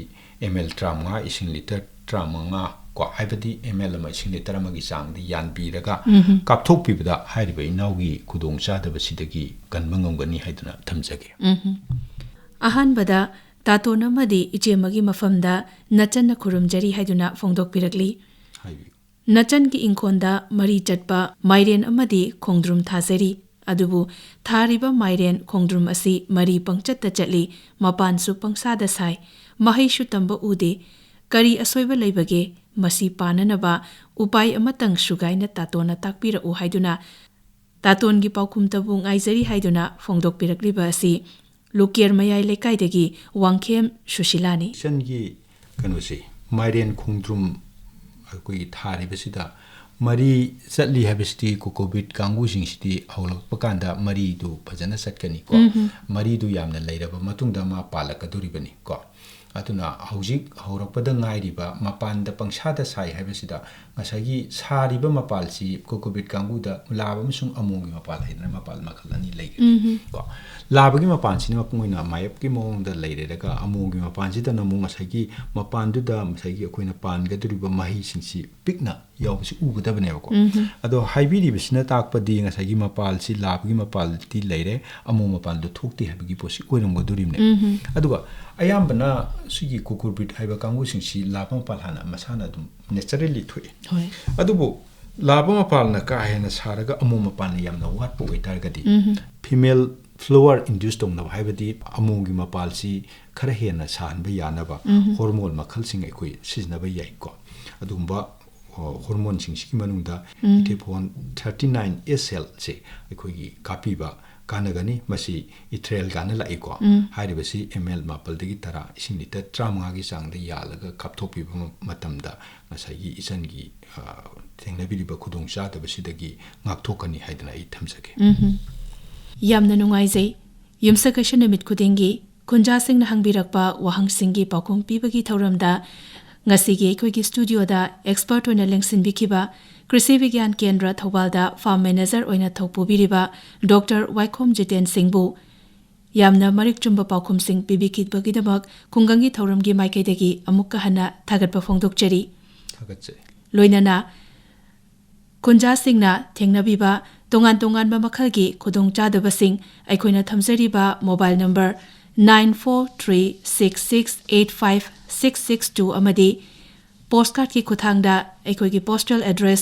ml ꯇꯔꯥꯃꯉꯥ ꯏꯁꯤꯡ ꯂꯤꯇꯔ ꯇꯔꯥꯃꯉꯥ ꯀꯣ, ꯍꯥꯏꯕꯗꯤ ml ꯑꯃ ꯏꯁꯤꯡ ꯂꯤꯇꯔ ꯑꯃꯒꯤ ꯆꯥꯡꯗ ꯌꯥꯟꯕꯤꯔꯒ ꯀꯥꯞꯊꯣꯛꯄꯤꯕꯗ ꯍꯥꯏꯔꯤꯕ ꯏꯅꯥꯎꯒꯤ ꯈꯨꯗꯣꯡꯆꯥꯗꯕꯁꯤꯗꯒꯤ ꯀꯟꯕ ꯉꯝꯒꯅꯤ ꯍꯥꯏꯗꯨꯅ ꯊꯝꯖꯒꯦ꯫ ꯑꯍꯥꯟꯕꯗ ꯇꯥꯇꯣꯟ ꯑꯃꯗꯤ ꯏꯆꯦ ꯑꯃꯒꯤ ꯃꯐꯝꯗ ꯅꯆꯟꯅ ꯈꯨꯔꯨꯝꯖꯔꯤ ꯍꯥꯏꯗꯨꯅ ꯐꯣꯡꯗꯣꯛꯄꯤꯔꯛꯂꯤ꯫ ꯍꯥꯏꯕꯤꯌꯨ꯫ ꯅꯆꯟꯒꯤ ꯏꯪꯈꯣꯜꯗ ꯃꯔꯤ ꯆꯠꯄ ꯃꯥꯏꯔꯦꯟ ꯑꯃꯗꯤ ꯈꯣꯡꯗ꯭ꯔꯨꯝ ꯊꯥꯖꯔꯤ꯫ ꯑꯗꯨꯕꯨ ꯊꯥꯔꯤꯕ ꯃꯥꯏꯔꯦꯟ ꯈꯣꯡꯗ꯭ꯔꯨꯝ ꯑꯁꯤ ꯃꯔꯤ ꯄꯪꯆꯠꯇ ꯆꯠꯂꯤ, ꯃꯄꯥꯟꯁꯨ ꯄꯪꯁꯥꯗ ꯁꯥꯏ, ꯃꯍꯩꯁꯨ ꯇꯝꯕ ꯎꯗꯦ꯫ ꯀꯔꯤ ꯑꯁꯣꯏꯕ ꯂꯩꯕꯒꯦ? ꯃꯁꯤ ꯄꯥꯟꯅꯅꯕ ꯎꯄꯥꯏ ꯑꯃꯇꯪ ꯁꯨꯒꯥꯏꯅ ꯇꯥꯇꯣꯟꯅ ꯇꯥꯛꯄꯤꯔꯛꯎ ꯍꯥꯏꯗꯨꯅ ꯇꯥꯇꯣꯟꯒꯤ ꯄꯥꯎꯈꯨꯝꯇꯕꯨ ꯉꯥꯏꯖꯔꯤ ꯍꯥꯏꯗꯨꯅ ꯐꯣꯡꯗꯣꯛꯄꯤꯔꯛꯂꯤꯕ ꯑꯁꯤ ꯂꯨꯀꯦꯔ ꯃꯌꯥꯏ ꯂꯩꯀꯥꯏꯗꯒꯤ ꯋꯥꯡꯈꯦꯝ ꯁꯨꯁꯤꯂꯥꯅꯤ꯫ ꯏꯆꯟꯒꯤ ꯀꯩꯅꯣꯁꯦ, ꯃꯥꯏꯔꯦꯟ ꯈꯣꯡꯗ꯭ꯔꯨꯝ ꯑꯩꯈꯣꯏꯒꯤ ꯊꯥꯔꯤꯕꯁꯤꯗ ꯃꯔꯤ ꯆꯠꯂꯤ ꯍꯥꯏꯕꯁꯤꯗꯤ, ꯀꯣꯀꯣꯕꯤꯠ ꯀꯥꯡꯕꯨꯁꯤꯡꯁꯤꯗꯤ ꯍꯧꯔꯛꯄ ꯀꯥꯟꯗ ꯃꯔꯤꯗꯨ ꯐꯖꯅ ꯆꯠꯀꯅꯤꯀꯣ꯫ ꯃꯔꯤꯗꯨ ꯌꯥꯝꯅ ꯂꯩꯔꯕ ꯃꯇꯨꯡꯗ ꯃꯥ ꯄꯥꯜꯂꯛꯀꯗꯣꯔꯤꯕꯅꯤ ꯀꯣ꯫ ꯑꯗꯨꯅ ꯍꯧꯖꯤꯛ ꯍꯧꯔꯛꯄꯗ ꯉꯥꯏꯔꯤꯕ, ꯃꯄꯥꯟꯗ ꯄꯪꯁꯥꯗ ꯁꯥꯏ ꯍꯥꯏꯕꯁꯤꯗ, ꯉꯁꯥꯏꯒꯤ ꯁꯥꯔꯤꯕ ꯃꯄꯥꯜꯁꯤ ꯀꯣꯀꯣꯕꯤꯠ ꯀꯥꯡꯕꯨꯗ ꯂꯥꯕ ꯑꯃꯁꯨꯡ ꯑꯃꯣꯝꯒꯤ ꯃꯄꯥꯜ ꯍꯥꯏꯗꯅ ꯃꯄꯥꯜ ꯃꯈꯜ ꯑꯅꯤ ꯂꯩꯒꯅꯤ ꯀꯣ꯫ ꯂꯥꯕꯒꯤ ꯃꯄꯥꯟꯁꯤꯅ ꯃꯄꯨꯡ ꯑꯣꯏꯅ ꯃꯥꯌꯦꯞꯀꯤ ꯃꯑꯣꯡꯗ ꯂꯩꯔꯦꯔꯒ, ꯑꯃꯣꯝꯒꯤ ꯃꯄꯥꯟꯁꯤꯗꯅ ꯑꯃꯨꯛ ꯉꯁꯥꯏꯒꯤ ꯃꯄꯥꯟꯗꯨꯗ ꯉꯁꯥꯏꯒꯤ ꯑꯩꯈꯣꯏꯅ ꯄꯥꯟꯒꯗꯧꯔꯤꯕ ꯃꯍꯩꯁꯤꯡꯁꯤ ꯄꯤꯛꯅ ꯌꯥꯎꯕꯁꯤ ꯎꯒꯗꯕꯅꯦꯕꯀꯣ꯫ ꯑꯗꯣ ꯍꯥꯏꯕꯤꯔꯤꯕꯁꯤꯅ ꯇꯥꯛꯄꯗꯤ ꯉꯁꯥꯏꯒꯤ ꯃꯄꯥꯜꯁꯤ, ꯂꯥꯕꯒꯤ ꯃꯄꯥꯜꯗꯤ ꯂꯩꯔꯦ, ꯑꯃꯣꯝ ꯃꯄꯥꯜꯗꯣ ꯊꯣꯛꯇꯦ ꯍꯥꯏꯕꯒꯤ ꯄꯣꯠꯁꯤ ꯑꯣꯏꯔꯝꯒꯗꯣꯔꯤꯕꯅꯦ꯫ ꯑꯗꯨꯒ ꯑꯌꯥꯝꯕꯅ ꯁꯤꯒꯤ ꯀꯣꯀꯣꯕꯤꯠ ꯍꯥꯏꯕ ꯀꯥꯡꯕꯨꯁꯤꯡꯁꯤ ꯂꯥꯕ ꯃꯄꯥꯜ ꯍꯥꯟꯅ ꯃꯁꯥꯅ ꯑꯗꯨꯝ naturally ꯊꯣꯛꯑꯦ꯫ ꯍꯣꯏ꯫ ꯑꯗꯨꯕꯨ ꯂꯥꯕ ꯃꯄꯥꯜꯅ ꯀꯥ ꯍꯦꯟꯅ ꯁꯥꯔꯒ ꯑꯃꯣꯝ ꯃꯄꯥꯜꯅ ꯌꯥꯝꯅ ꯋꯥꯠꯄ ꯑꯣꯏꯇꯥꯔꯒꯗꯤ, female flower induce ꯇꯧꯅꯕ, ꯍꯥꯏꯕꯗꯤ ꯑꯃꯣꯝꯒꯤ ꯃꯄꯥꯜꯁꯤ ꯈꯔ ꯍꯦꯟꯅ ꯁꯥꯍꯟꯕ ꯌꯥꯅꯕ ꯍꯣꯔꯃꯣꯟ ꯃꯈꯜꯁꯤꯡ ꯑꯩꯈꯣꯏ ꯁꯤꯖꯤꯟꯅꯕ ꯌꯥꯏꯀꯣ꯫ ꯑꯗꯨꯒꯨꯝꯕ, ꯑ, ꯍꯣꯔꯃꯣꯟꯁꯤꯡꯁꯤꯒꯤ ꯃꯅꯨꯡꯗ ꯏꯊꯦꯐꯣꯟ thirty nine S L ꯁꯦ ꯑꯩꯈꯣꯏꯒꯤ ꯀꯥꯞꯄꯤꯕ ꯀꯥꯟꯅꯒꯅꯤ꯫ ꯃꯁꯤ ꯏꯊ꯭ꯔꯦꯜ ꯀꯥꯟꯅ ꯂꯥꯛꯏꯀꯣ꯫ ꯍꯥꯏꯔꯤꯕꯁꯤ M L ꯃꯥꯄꯜꯗꯒꯤ ꯇꯔꯥ, ꯏꯁꯤꯡ ꯂꯤꯇꯔ ꯇꯔꯥꯃꯉꯥꯒꯤ ꯆꯥꯡꯗ ꯌꯥꯜꯂꯒ ꯀꯥꯞꯊꯣꯛꯄꯤꯕ ꯃ-, ꯃꯇꯝꯗ ꯉꯁꯥꯏꯒꯤ ꯏꯆꯟꯒꯤ, ꯑ, ꯊꯦꯡꯅꯕꯤꯔꯤꯕ ꯈꯨꯗꯣꯡꯆꯥꯗꯕꯁꯤꯗꯒꯤ ꯉꯥꯛꯊꯣꯛꯀꯅꯤ ꯍꯥꯏꯗꯅ ꯑꯩ ꯊꯝꯖꯒꯦ꯫ ꯌꯥꯝꯅ ꯅꯨꯡꯉꯥꯏꯖꯩ꯫ ꯌꯨꯝꯁꯀꯩꯁ ꯅꯨꯃꯤꯠ ꯈꯨꯗꯤꯡꯒꯤ ꯈꯨꯟꯖꯥꯁꯤꯡꯅ ꯍꯪꯕꯤꯔꯛꯄ ꯋꯥꯍꯪꯁꯤꯡꯒꯤ ꯄꯥꯎꯈꯨꯝ ꯄꯤꯕꯒꯤ ꯊꯧꯔꯝꯗ ꯉꯁꯤꯒꯤ ꯑꯩꯈꯣꯏꯒꯤ ꯁ꯭ꯇꯨꯗꯤꯑꯣꯗ expert ꯑꯣꯏꯅ ꯂꯦꯡꯁꯤꯟꯕꯤꯈꯤꯕ ꯀ꯭ꯔꯤꯁꯤ ꯕꯤꯒ꯭ꯌꯥꯟ ꯀꯦꯟꯗ꯭ꯔ ꯊꯧꯕꯥꯜꯗ farm manager ꯑꯣꯏꯅ ꯊꯧ ꯄꯨꯕꯤꯔꯤꯕ ꯗꯣꯛꯇꯔ ꯋꯥꯏꯈꯣꯝ ꯖꯤꯇꯦꯟ ꯁꯤꯡꯕꯨ ꯌꯥꯝꯅ ꯃꯔꯤꯛ ꯆꯨꯝꯕ ꯄꯥꯎꯈꯨꯝꯁꯤꯡ ꯄꯤꯕꯤꯈꯤꯕꯒꯤꯗꯃꯛ ꯈꯨꯡꯒꯪꯒꯤ ꯊꯧꯔꯝꯒꯤ ꯃꯥꯏꯀꯩꯗꯒꯤ ꯑꯃꯨꯛꯀ ꯍꯟꯅ ꯊꯥꯒꯠꯄ ꯐꯣꯡꯗꯣꯛꯆꯔꯤ꯫ ꯊꯥꯒꯠꯆꯩ꯫ ꯂꯣꯏꯅꯅ ꯈꯨꯟꯖꯥꯁꯤꯡꯅ ꯊꯦꯡꯅꯕꯤꯕ ꯇꯣꯉꯥꯟ ꯇꯣꯉꯥꯟꯕ ꯃꯈꯜꯒꯤ ꯈꯨꯗꯣꯡꯆꯥꯗꯕꯁꯤꯡ ꯑꯩꯈꯣꯏꯅ ꯊꯝꯖꯔꯤꯕ mobile number nine four three six six eight five six six two ꯑꯃꯗꯤ postcardꯀꯤ ꯈꯨꯠꯊꯥꯡꯗ ꯑꯩꯈꯣꯏꯒꯤ postal address,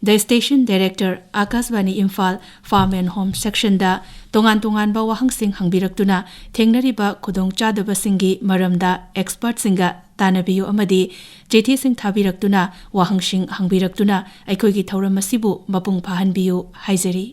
The Station Director, Akashvani Imphal, Farm and Home sectionꯗ ꯇꯣꯉꯥꯟ ꯇꯣꯉꯥꯟꯕ ꯋꯥꯍꯪꯁꯤꯡ ꯍꯪꯕꯤꯔꯛꯇꯨꯅ ꯊꯦꯡꯅꯔꯤꯕ ꯈꯨꯗꯣꯡꯆꯥꯗꯕꯁꯤꯡꯒꯤ ꯃꯔꯝꯗ expertꯁꯤꯡꯒ ꯇꯥꯟꯅꯕꯤꯌꯨ ꯑꯃꯗꯤ ꯆꯤꯊꯤꯁꯤꯡ ꯊꯥꯕꯤꯔꯛꯇꯨꯅ ꯋꯥꯍꯪꯁꯤꯡ ꯍꯪꯕꯤꯔꯛꯇꯨꯅ ꯑꯩꯈꯣꯏꯒꯤ ꯊꯧꯔꯝ ꯑꯁꯤꯕꯨ ꯃꯄꯨꯡ ꯐꯥꯍꯟꯕꯤꯌꯨ ꯍꯥꯏꯖꯔꯤ꯫